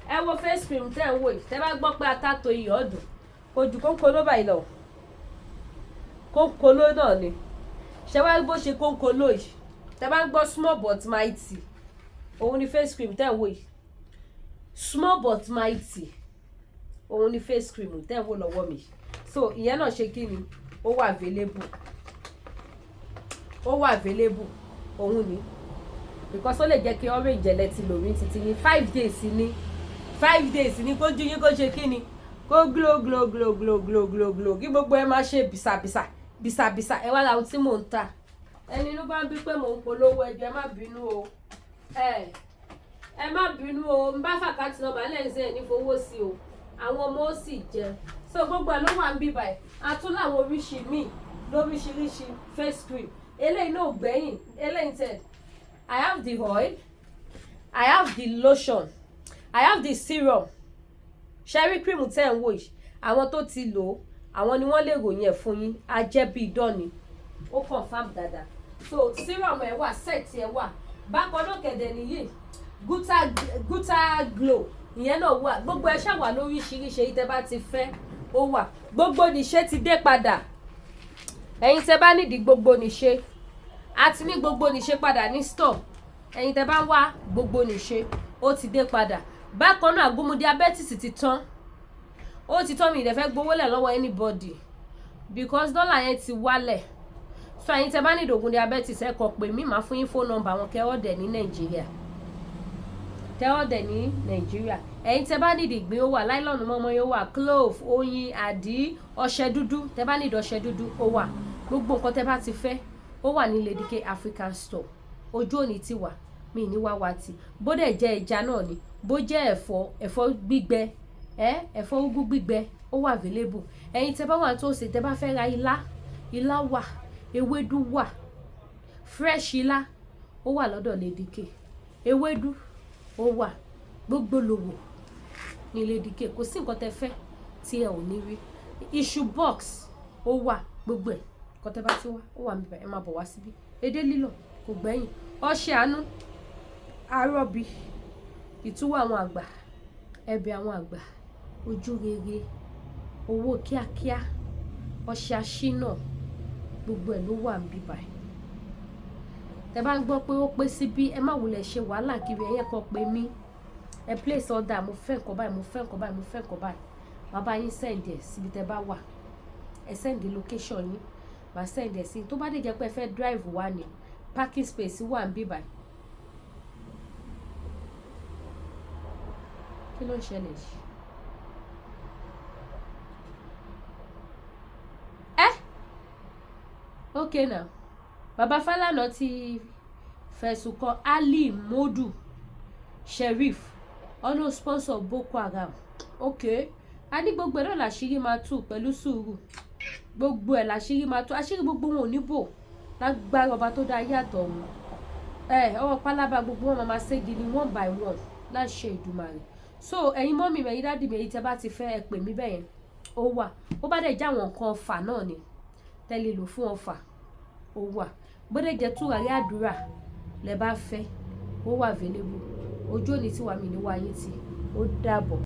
Ẹ wo face cream tẹ́ ń wò yìí. Tẹ́ bá gbọ́ pé atato iyọ̀ ọ̀dùn, kò jù kónkóló báyìí lọ. Kónkóló náà ni. Ṣé wá bó ṣe kónkóló yìí? Tẹ́ bá ń gbọ́ small but mighty, òun ni face cream tẹ́ ń wò yìí. Small but mighty, òun ni face cream tẹ́ ń wò lọ́wọ́ mi. So ìyẹn náà ṣe kí ni, ó wà available, ó wà available. Òun ni because ó lè jẹ́ kí orange ẹ̀lẹ́ ti lò rí títí ní 5 days ní 5 days ní kójú yín kó ṣe kí ni, kó glow glow glow glow glow glow glow, kí gbogbo ẹ máa ṣe bìsàbìsà bìsàbìsà. Ẹ wá ra ohun tí mò ń tà. Ẹni inú bá ń bí pé mò ń polówó, ẹjọ́, ẹ má bínú o, ẹ má bínú o. Ń bá fi account number lẹ́yìn sí ẹ̀ ní fowó sí o, àwọn ọmọ ó sì jẹ. So gbogbo ẹ ló wà ń bí báyìí. Àtún láwọn oríṣi míì lóríṣiríṣi face cream. Eléyìí náà gbẹ̀yìn. Eléyìí tẹ̀, I have the oil, I have the lotion, I have the serum. Sherry cream tẹ́ ń wò yìí, àwọn tó ti lò ó, àwọn ni wọ́n lè ròyìn ẹ̀ fún yín. Ajẹ́ bíi idán ni, ó confam dáadáa. So serum ẹ̀ wà, set ẹ̀ wà. Bákan náà kẹ̀dẹ̀ nìyí, guta guta glow, ìyẹn náà wà. Gbogbo ẹ̀ ṣàwà lóríṣiríṣi. Èyí tẹ́ bá ti fẹ́, ó wà. Gbogbo nìṣe ti dé padà. Ẹ̀yin tẹ́ bá nídìí gbogbo nìṣe, a ti ní gbogbo nìṣe padà ní store. Ẹ̀yin tẹ́ bá ń wá gbogbo nìṣe, ó ti dé padà. Bákan náà, àgúnmu diabetes ti tán, ó ti tán. Mi ìdẹ̀ fẹ́ gbowó lẹ̀ lọ́wọ́ anybody because dọ́là yẹn ti wálẹ̀. So ẹ̀yin tẹ́ bá ní ìdògùn diabetes, ẹ kàn pè mí, màá fún yín phone number àwọn kẹ́ order ní Nàìjíríà, kẹ́ order ní Nàìjíríà. Ẹ̀yin tẹ́ bá nídìí ìgbín, ó wà. Nylon mọ́mọ́ yóò wà, clove, oyin, àdí, ọṣẹ dúdú. Tẹ́ bá nídìí ọṣẹ dúdú, ó wà. Gbogbo nǹkan tẹ́ bá ti fẹ́, ó wà ní Lady K African Store. Ojú òní ti wà mí ní wá wá ti bó dẹ̀ jẹ́ ẹja náà ni, bó jẹ́ ẹ̀fọ́, ẹ̀fọ́ gbígbẹ, ẹ ẹ̀fọ́ úgú gbígbẹ, ó wà available. Ẹ̀yin tẹ́ bá wà tó ṣe, tẹ́ bá fẹ́ ra ilá, ilá wà, ewédú wà, fresh ilá ó wà lọ́dọ̀ Lady K. Ewédú ó wà. Gbogbo lòwò ní Lady K. Kò sí nǹkan tẹ́ fẹ́ tí ẹ ò ní rí. Iṣu box ó wà. Gbogbo ẹ̀, nǹkan tẹ́ bá ti wá, ó wà níbẹ̀. Ẹ máa bọ̀ wá síbí. Edé lílọ̀ kò gbẹ́yìn. Ọṣẹ àánú, arọ́bí, ìtúwọ̀ àwọn àgbà, ẹ̀bẹ̀ àwọn àgbà, ojú rere, owó kíákíá. Ọṣẹ aṣínà, gbogbo ẹ̀ ló wà ń bí báyìí. Tẹ bá ń gbọ́ pé ó pé síbí, ẹ má wulẹ̀ ṣe wàhálà kiri. Ẹ̀yẹ kan pé mí, ẹ place order: mo fẹ́ nǹkan báyìí, mo fẹ́ nǹkan báyìí, mo fẹ́ nǹkan báyìí. Màá bá yín send ẹ̀ síbi tẹ bá wà. Ẹ send location yín, màá send ẹ̀ sí. Tó bá dé jẹ́ pé ẹ fẹ́ drive wá ní, parking space wà ń bí báyìí. Kí ló ń ṣẹlẹ̀ yìí? Ẹ okay now. Baba Falana ti fẹ̀sùn kan Ali Modu Sheriff, ọ̀nà sponsor Boko Haram. Okay, a ní gbogbo ẹ̀ náà làṣírí máa tú pẹ̀lú sùúrù. Gbogbo ẹ̀ làṣírí máa tú. Àṣírí gbogbo wọn ò ní bò lágbára ọba tó dá ayé àtọ̀run. Ẹ ọwọ́ pálábá gbogbo wọn máa ségi ní one by one láṣẹ Ìdùmarè. So ẹ̀yin mummy mi, ẹ̀yin daddy mi, ẹ̀yin tẹ́ bá ti fẹ́, ẹ pè mí bẹ́yẹn. Ó wà. Ó bá dẹ̀ já àwọn nǹkan ọfà náà ni tẹ́lẹ̀ lò fún ọfà, ó wà. Bó dẹ̀ jẹ́ tùràrí àdúrà lẹ bá fẹ́, ó wà available. Ojú òní tí wàá mi ní wáyé tí ó dàbọ̀.